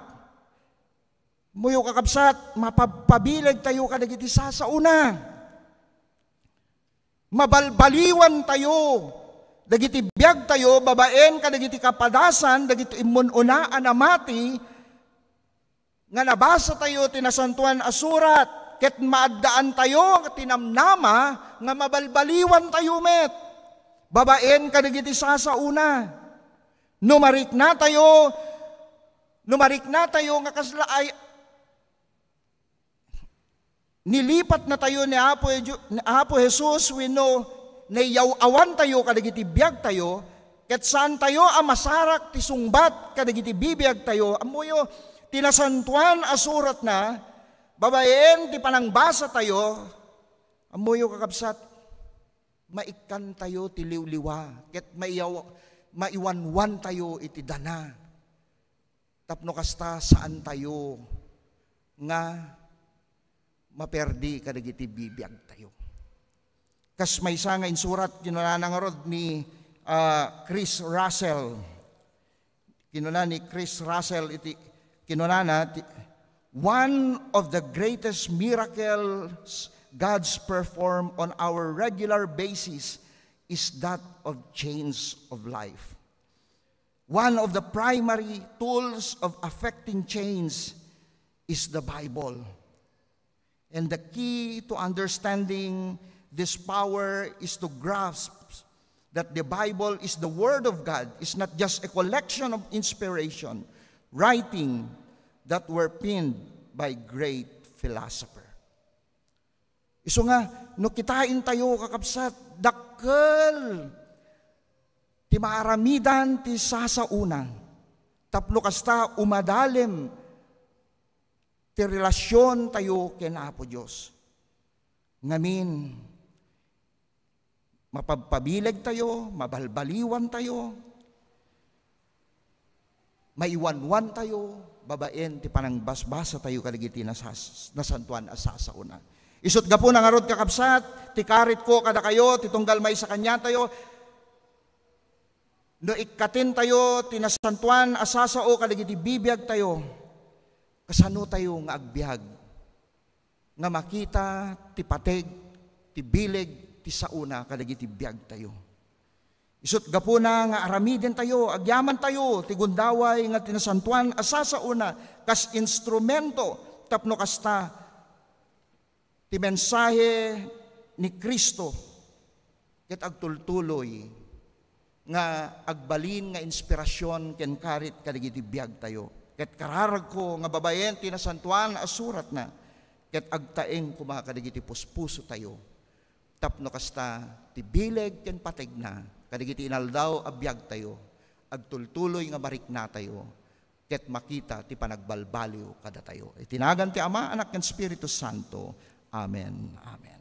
Moyo, kakabsat, mapagpabileg tayo kadagiti sasaona. mabalbaliwantayo dagiti biagtayo babaen kadagiti kapadasan dagiti immun-una a namati nga nabasatayo ti Nasantoan a Surat, ket maaddaantayo ti namnama nga mabalbaliwantayo met babaen kadagiti sasaona. No mariknatayo, no mariknatayo nga kasla ay nilipatnatayo ni Apo, Ju- ni Apo Jesus wenno naiyaw-awantayo kadagiti biagtayo, ket saantayo a masarak ti sungbat kadagiti bibiagtayo, ammoyo, ti Nasantoan a Suratna, babaen ti panangbasatayo, ammoyo, kakabsat, maikkantayo ti liwliwa, ket maiyaw-, maiwanwantayo iti dana. Tapno kasta, saantayo nga maperdi kadagiti bibiagtayo. Kas maysa nga insurat, kinunana ngarud ni, ah, Chris Russell. Kinuna ni Chris Russell iti, kinunana ti, "One of the greatest miracles God's perform on our regular basis is that of change of life." One of the primary tools of affecting change is the Bible. And the key to understanding this power is to grasp that the Bible is the Word of God, is not just a collection of inspiration, writing that were penned by great philosopher. Isu nga, no kitaentayo, kakabsat, dakkel ti maaramidan ti sasaona. Tapno kasta, umadalem ti relasiontayo ken Apo Dios. Ngamin, mapabpabilegtayo, mabalbaliwantayo, maiwanwantayo babaen ti panangbasbasatayo kadagiti nasas-, nasantoan a sasaona. Isut' gapuna ngarud, kakabsat, ti karitko kadakayo, ti tunggal maysa kaniatayo, no ikkatentayo ti nasantoan a sasao kadagiti bibiagtayo, kasanotayo nga agbiag nga makita ti pateg, ti bileg, ti saona kadagiti biagtayo? Isut' gapuna nga aramidentayo, agyamantayo ti gundaway nga ti nasantoan a sasaona kas instrumento tapno kasta ti mensahe ni Cristo ket agtultuloy nga agbalin nga inspirasion ken karit kadagiti biagtayo. Ket kararagko nga babaen ti Nasantoan a Suratna, ket agtaeng koma kadagiti puspusotayo, tapno kasta ti bileg ken pategna kadagiti inaldaw a biagtayo, agtultuloy nga mariknatayo, ket makita ti panagbalbaliw kadatayo. Iti nagan ti Ama, Anak, ken Espiritu Santo. Amen. Amen.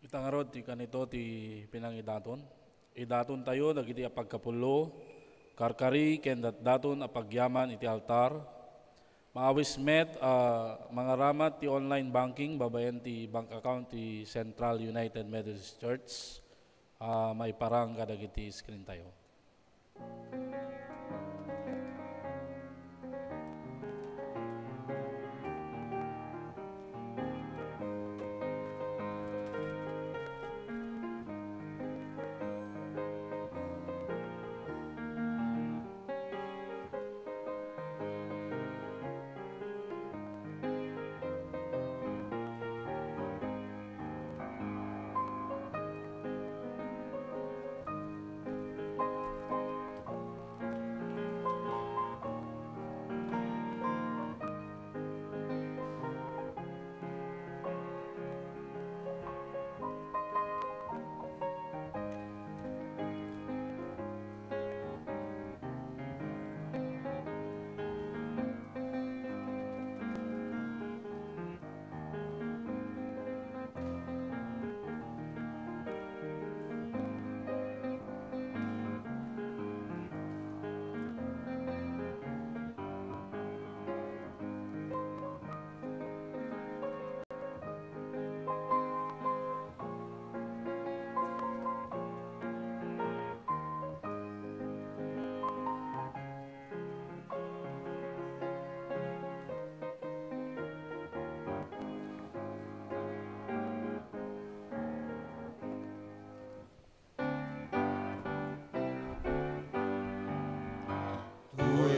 Ita ngarud ti kanito ti pinangidaton. Idatontayo dagiti apagkapullo, karkari, ken datdaton a pagyaman iti altar. Maawis met a mangaramat ti online banking babaen ti bank account ti Central United Methodist Church a maiparang kadagiti screen tayo.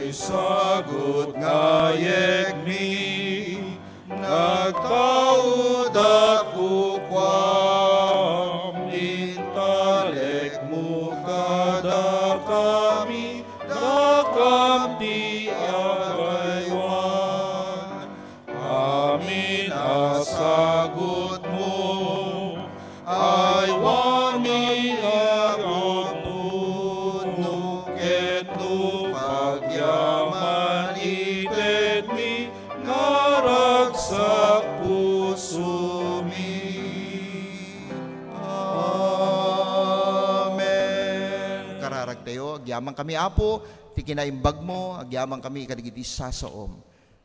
Sagut nga yegmi, nagtaudak ukuam, intalekmo kadakami, dakam ti agaywan. Amin a sagutmo, aywanmi a pudno ket no pagyaman itedmi, naragsak pusomi. Amen. Kararagtayo, agyaman kami, Apo, ti kinaimbagmo, agyaman kami kadagiti sasaom.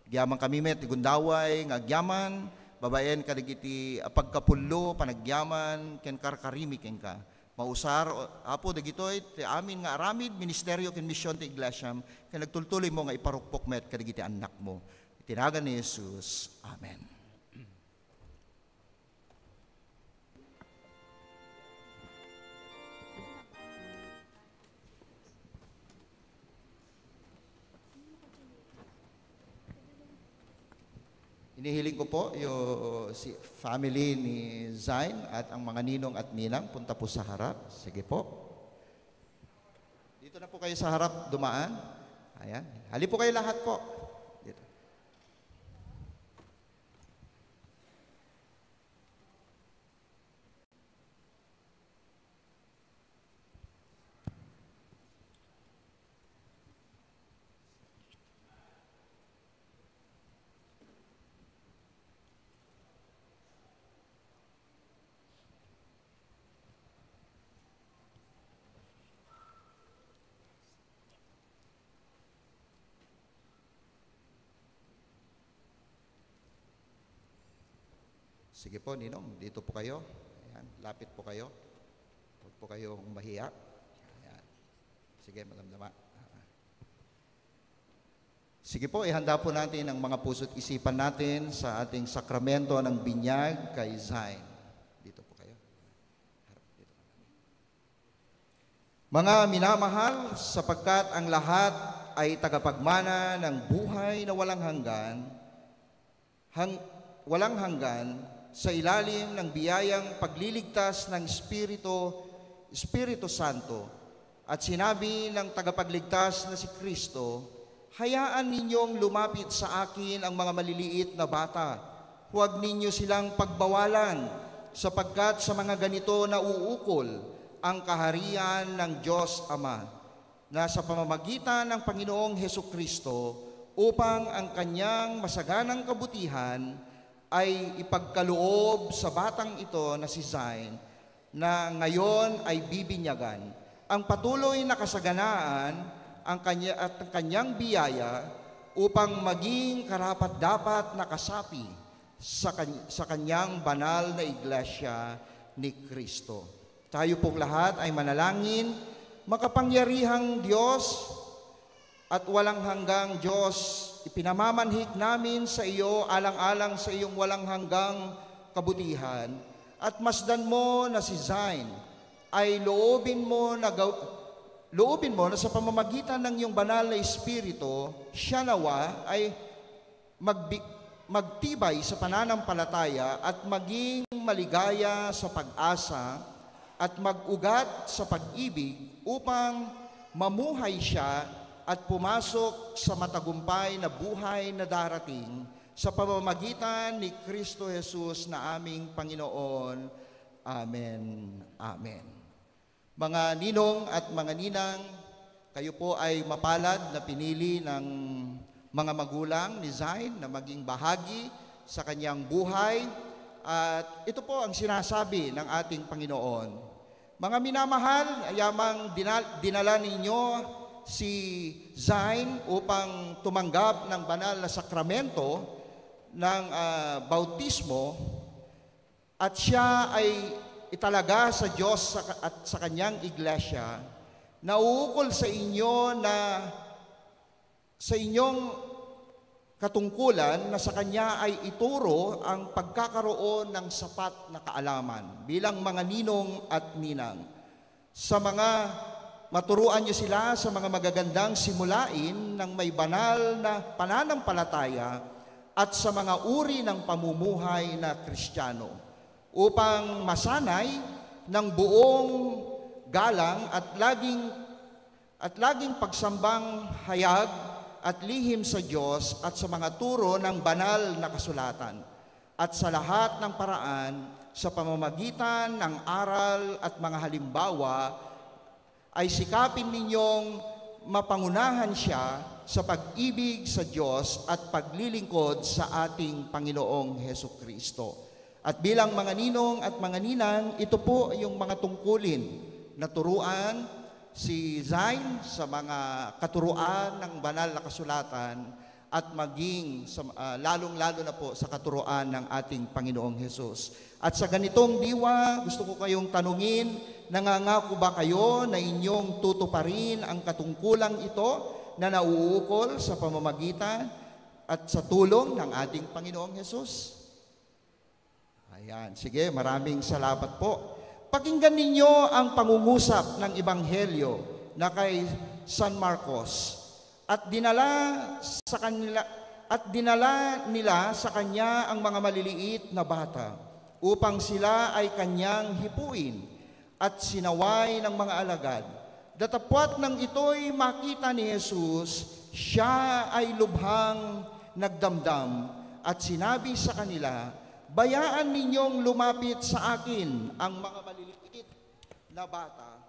Agyaman kami met ti gundaway nga agyaman, babaen kadagiti pagkapullo, panagyaman, ken karkarimi kenka. Mausar, Apo, dagitoy ti amin nga aramid, ministerio, ken mision ti iglesiam, ken agtultuloymo nga iparukpok met kadagiti annakmo. Iti nagan ni Jesus. Amen. Inihiling ko po yung si family ni Zain at ang mga ninong at ninang, punta po sa harap. Sige po. Dito na po kayo sa harap dumaan. Ayan. Hali po kayo lahat po. Dito. Sige po, Ninong, dito po kayo. Ayan, lapit po kayo. Huwag po kayong mahiya. Ayan. Sige, madamdama. Sige po, ihanda po natin ang mga puso't isipan natin sa ating sakramento ng binyag kay Zain. Dito po kayo. Harap dito. Mga minamahal, sapagkat ang lahat ay tagapagmana ng buhay na walang hanggan, hang-, walang hanggan sa ilalim ng biyayang pagliligtas ng Espiritu, Espiritu Santo, at sinabi ng tagapagligtas na si Kristo, "Hayaan ninyong lumapit sa akin ang mga maliliit na bata. Huwag ninyo silang pagbawalan, sapagkat sa mga ganito nauukol ang kaharian ng Diyos Ama." Na sa pamamagitan ng Panginoong Hesu Kristo, upang ang kanyang masaganang kabutihan ay ipagkaloob sa batang ito na si Zain, na ngayon ay bibinyagan, ang patuloy na kasaganaan ang kanya, at ang kanyang biyaya upang maging karapat-dapat na kasapi sa kan-, sa kanyang banal na iglesia ni Kristo. Tayo pong lahat ay manalangin. Makapangyarihang Diyos at walang hanggang Diyos, ipinamamanhik namin sa iyo alang-alang sa iyong walang hanggang kabutihan, at masdan mo na si Zain ay loobin mo na gaw-, loobin mo na sa pamamagitan ng iyong banal na Espiritu, siya nawa ay magbi-, magtibay sa pananampalataya at maging maligaya sa pag-asa at mag-ugat sa pag-ibig upang mamuhay siya at pumasok sa matagumpay na buhay na darating sa pamamagitan ni Kristo Jesus na aming Panginoon. Amen. Amen. Mga ninong at mga ninang, kayo po ay mapalad na pinili ng mga magulang ni Zain na maging bahagi sa kanyang buhay. At ito po ang sinasabi ng ating Panginoon. Mga minamahal, ayamang dinal-, dinala ninyo si Zain upang tumanggap ng banal na sakramento ng, ah, bautismo, at siya ay italaga sa Diyos sa ka-, at sa kanyang iglesia, nauukol sa inyo na, sa inyong katungkulan na sa kanya ay ituro ang pagkakaroon ng sapat na kaalaman bilang mga ninong at ninang. Sa mga Maturuan niyo sila sa mga magagandang simulain ng may banal na pananampalataya at sa mga uri ng pamumuhay na Kristiyano, upang masanay ng buong galang at laging, at laging pagsambang hayag at lihim sa Diyos at sa mga turo ng banal na kasulatan, at sa lahat ng paraan sa pamamagitan ng aral at mga halimbawa ay sikapin ninyong mapangunahan siya sa pag-ibig sa Diyos at paglilingkod sa ating Panginoong Hesu Kristo. At bilang mga ninong at mga ninang, ito po yung mga tungkulin na turuan si Zain sa mga katuruan ng banal na kasulatan at maging sa, ah, lalong-lalo na po sa katuruan ng ating Panginoong Hesus. At sa ganitong diwa, gusto ko kayong tanungin, nangangako ba kayo na inyong tutuparin ang katungkulang ito na nauukol sa pamamagitan at sa tulong ng ating Panginoong Hesus? Ayan, sige, maraming salamat po. Pakinggan ninyo ang pangungusap ng Ebanghelyo na kay San Marcos. At dinala sa kanila, at dinala nila sa kanya ang mga maliliit na bata, upang sila ay kanyang hipuin, at sinaway ng mga alagad. Datapwat nang ito'y makita ni Jesus, siya ay lubhang nagdamdam at sinabi sa kanila, "Bayaan ninyong lumapit sa akin ang mga maliliit na bata.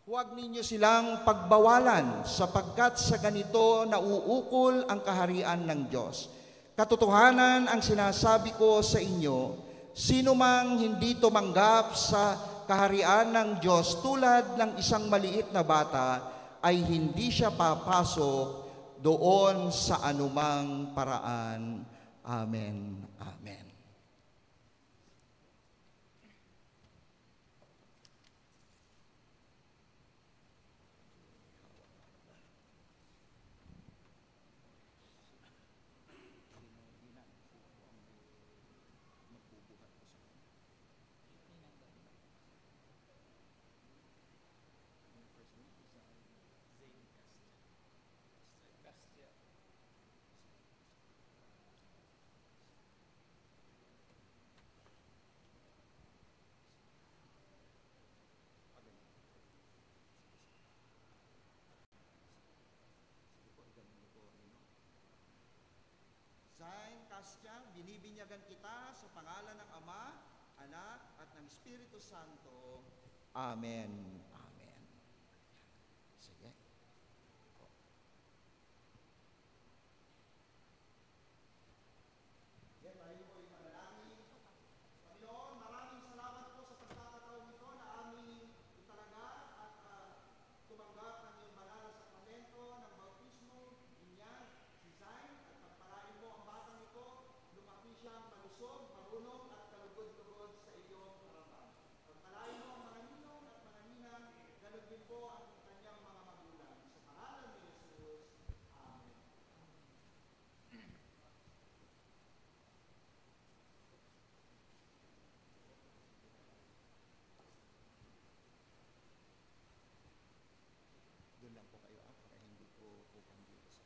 Huwag ninyo silang pagbawalan, sapagkat sa ganito nauukol ang kaharian ng Diyos." Katotohanan ang sinasabi ko sa inyo, sino mang hindi tumanggap sa kaharian ng Diyos tulad ng isang maliit na bata, ay hindi siya papasok doon sa anumang paraan. Amen. Amen. Zain Castiang, binibinyagan kita sa pangalan ng Ama, Anak, at ng Espiritu Santo. Amen. Amen. Sige. Sige, tayo po'y manalangin. Panginoon, maraming salamat po sa pagkakataong ito na aming italaga at, ah, tumanggap ng iyong banal na sakramento ng bautismo, binyag. Si Zain, at pagpalain mo ang batang ito, lumaki siyang malusog, marunong, at kalugod-lugod sa iyong harapan. Pagpalain mo ang mga ninong at mga ninang, ganun din po ang kanyang mga magulang. Sa pangalan ni Jesus, amen. Doon lang po kayo, ah, para hindi po, po kami dito sa,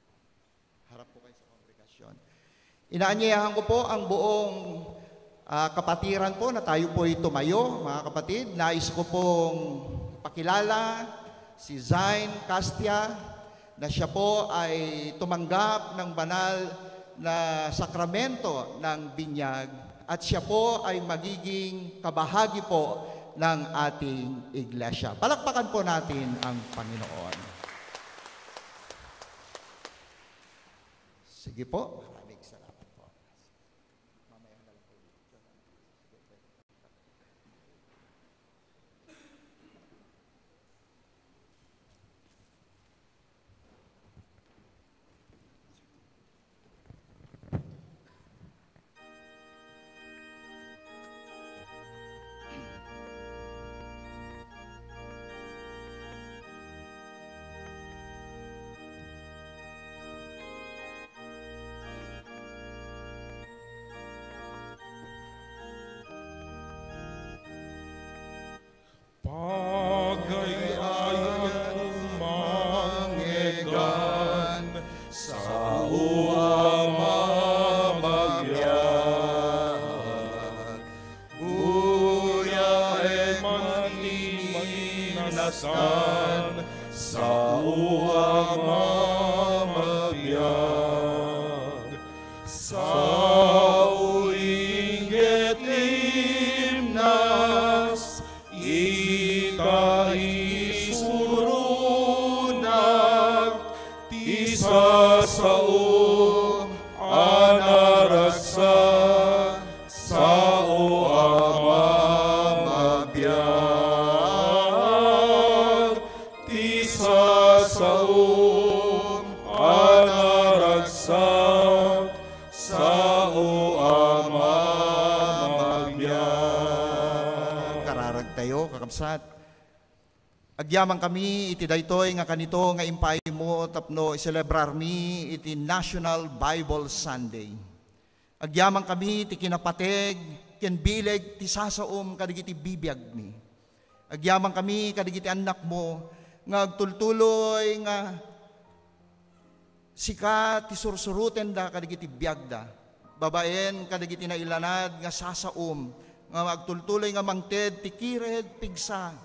harap po kayo sa kongregasyon. Inaanyayahan ko po ang buong, ah, kapatiran po na tayo po'y tumayo, mga kapatid. Nais ko pong pakilala si Zain Castia, na siya po ay tumanggap ng banal na sakramento ng binyag at siya po ay magiging kabahagi po ng ating iglesia. Palakpakan po natin ang Panginoon. Sige po, maraming salamat po. Mamaya na lang po. kinastan, sao a mamagbiag. Sao inggit imnas, ita isuronak, ti sasaom a naragsak, sao a mamagbiag, ti sasaom a naragsak, sao a mamagbiag. Kararagtayo, kakabsat. Agyamankami iti daytoy nga kanito nga impaaymo tapno iselebrarmi iti National Bible Sunday. Agyamankami ti kinapateg ken bileg ti sasaom kadagiti bibiagmi. Agyamankami kadagiti annakmo nga agtultuloy nga sika ti sursurotenda kadagiti biagda, babaen kadagiti nailanad nga sasaom nga agtultuloy nga mangted ti kired, pigsa,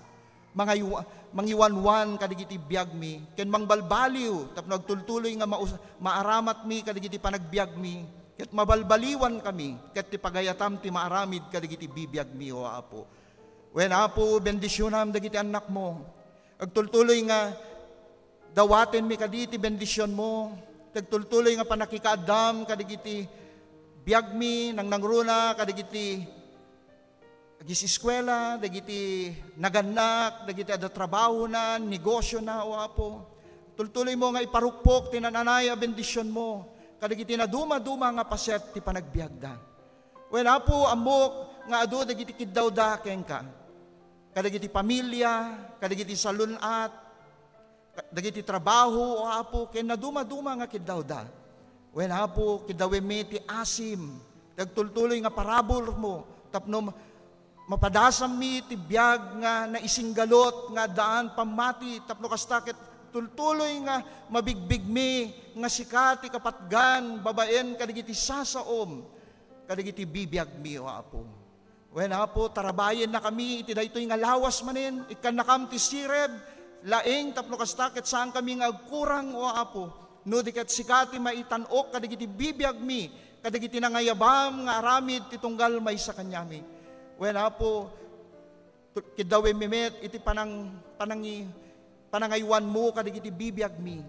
mangayu-, mangiwanwan kadagiti biagmi, ken mangbalbaliw tapno agtultuloy nga maus-, maaramatmi kadagiti panagbiagmi, ket mabalbaliwankami, ket ti pagayatam ti maaramid kadagiti bibiagmi, O Apo. Wen, Apo, bendisionam dagiti annakmo. Agtultuloy nga dawatenmi kadi ti bendisionmo. Agtultuloy nga pannakikaaddam kadagiti biagmi, nangnangruna kadagiti agis-eskuela, dagiti nagannak, dagiti adda trabahona, negosiona, O Apo. Tultuloymo nga iparukpok ti naan-anay a bendisionmo kadagiti nadumaduma nga paset ti panagbiagda. Wen, Apo, ammok nga adu dagiti kiddawda kenka, kadagiti pamilia, kadagiti salun-at, dagiti trabaho, O Apo, ken nadumaduma nga kiddawda. Wen, Apo, kiddawemmi ti asim, ti agtultuloy nga paraburmo, tapno ma-, mapadasanmi ti biag nga naisinggalot nga addaan pammati, tapno kasta ket tultuloy nga mabigbigmi nga sika ti kapatgan babaen kadagiti sasaom kadagiti bibiagmi, O Apo. Wen, Apo, tarabayennakami iti daytoy nga lawas manen, ikkannakam ti sirib, laeng tapno kasta ket saankami nga agkurang, O Apo. No di ket sika ti maitan-ok kadagiti bibiagmi, kadagiti nangayabam nga aramid ti tunggal maysa kaniami. Wen, Apo, tu-, kiddawemmi met iti panang-, panangi-, panangaywanmo kadagiti bibiagmi.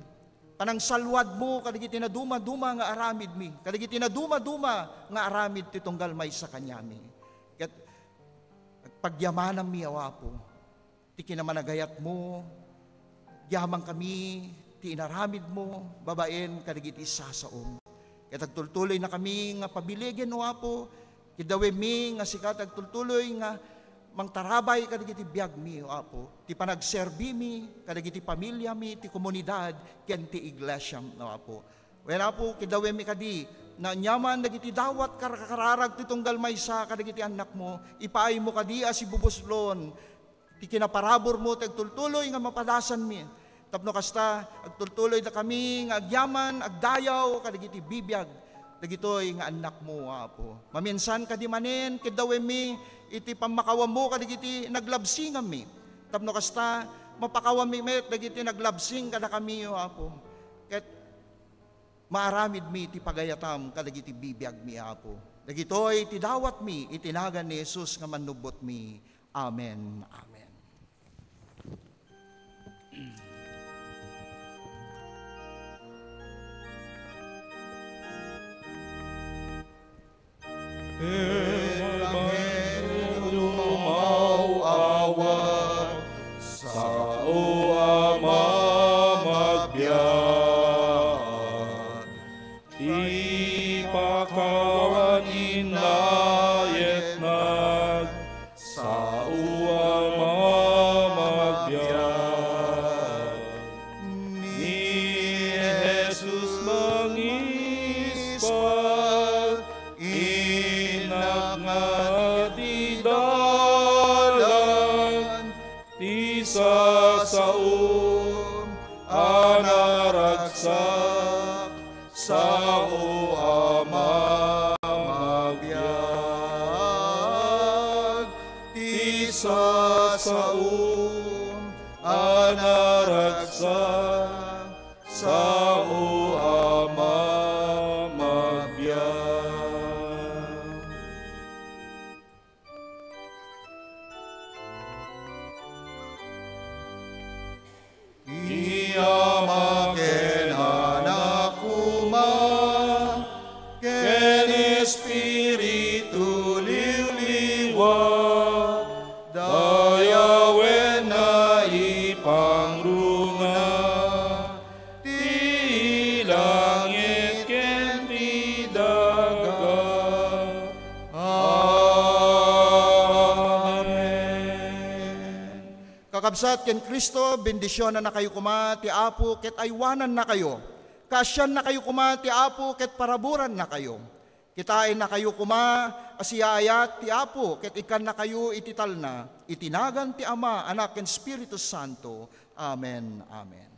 Panangsalwadmo kadagiti nadumaduma nga aramidmi, kadagiti nadumaduma nga aramid ti tunggal maysa kaniami. Ket agpagyamanammi, O Apo, ti kinamanagayatmo, agyamankami ti inaramidmo babaen kadagiti sasaom. Ket agtultuloynakami nga pabiligen, O Apo, kiddawemmi nga sika ti agtultuloy nga mangtarabay kadagiti biagmi, O Apo, ti panagserbimi kadagiti pamiliami, ti komunidad, ken ti iglesiam, O Apo. Wen, Apo, kiddawemmi kadi, naanyaman dagiti dawat kar-, kararag ti tunggal maysa kadagiti annakmo, ipaaymo kadi a sibubuslon ti kinaparaburmo ti agtultuloy nga mapadasanmi. Tapno kasta, agtultuloydakami nga agyaman, agdayaw kadagiti bibiag dagitoy nga annakmo, Apo. Maminsan kadi manen, kiddawemmi iti pammakawammo kadagiti naglabsinganmi. Tapno kasta, mapakawammi met dagiti naglabsing kadakami, Apo. Ket maaramidmi ti pagayatam kadagiti bibiagmi, Apo. Dagitoy ti dawatmi iti nagan ni Jesus nga Mannubbotmi. Amen. Amen. Ebanghelio maw-awat, sao a mamagbiag. Ti pakawan inna yetnag, sao a mamagbiag. Ni Jesus mangispat, innak nga ti dalan, ti sasaom a naragsak, sao a mamagbiag. Ti sasaom sa sao a mamagbiag. Ti Ama ken Anak koma ken Espiritu Liwliwa, dayawenna ipangruna ti langit ken ti daga. Amen. Kakabsat ken Cristo, bendisionnakayo koma ti Apo ket aywanannakayo. Kaasiannakayo koma ti Apo ket paraburannakayo. Kitaennakayo koma a siaayat ti Apo ket ikkannakayo iti talna, iti nagan ti Ama, Anak, ken Espiritu Santo. Amen. Amen.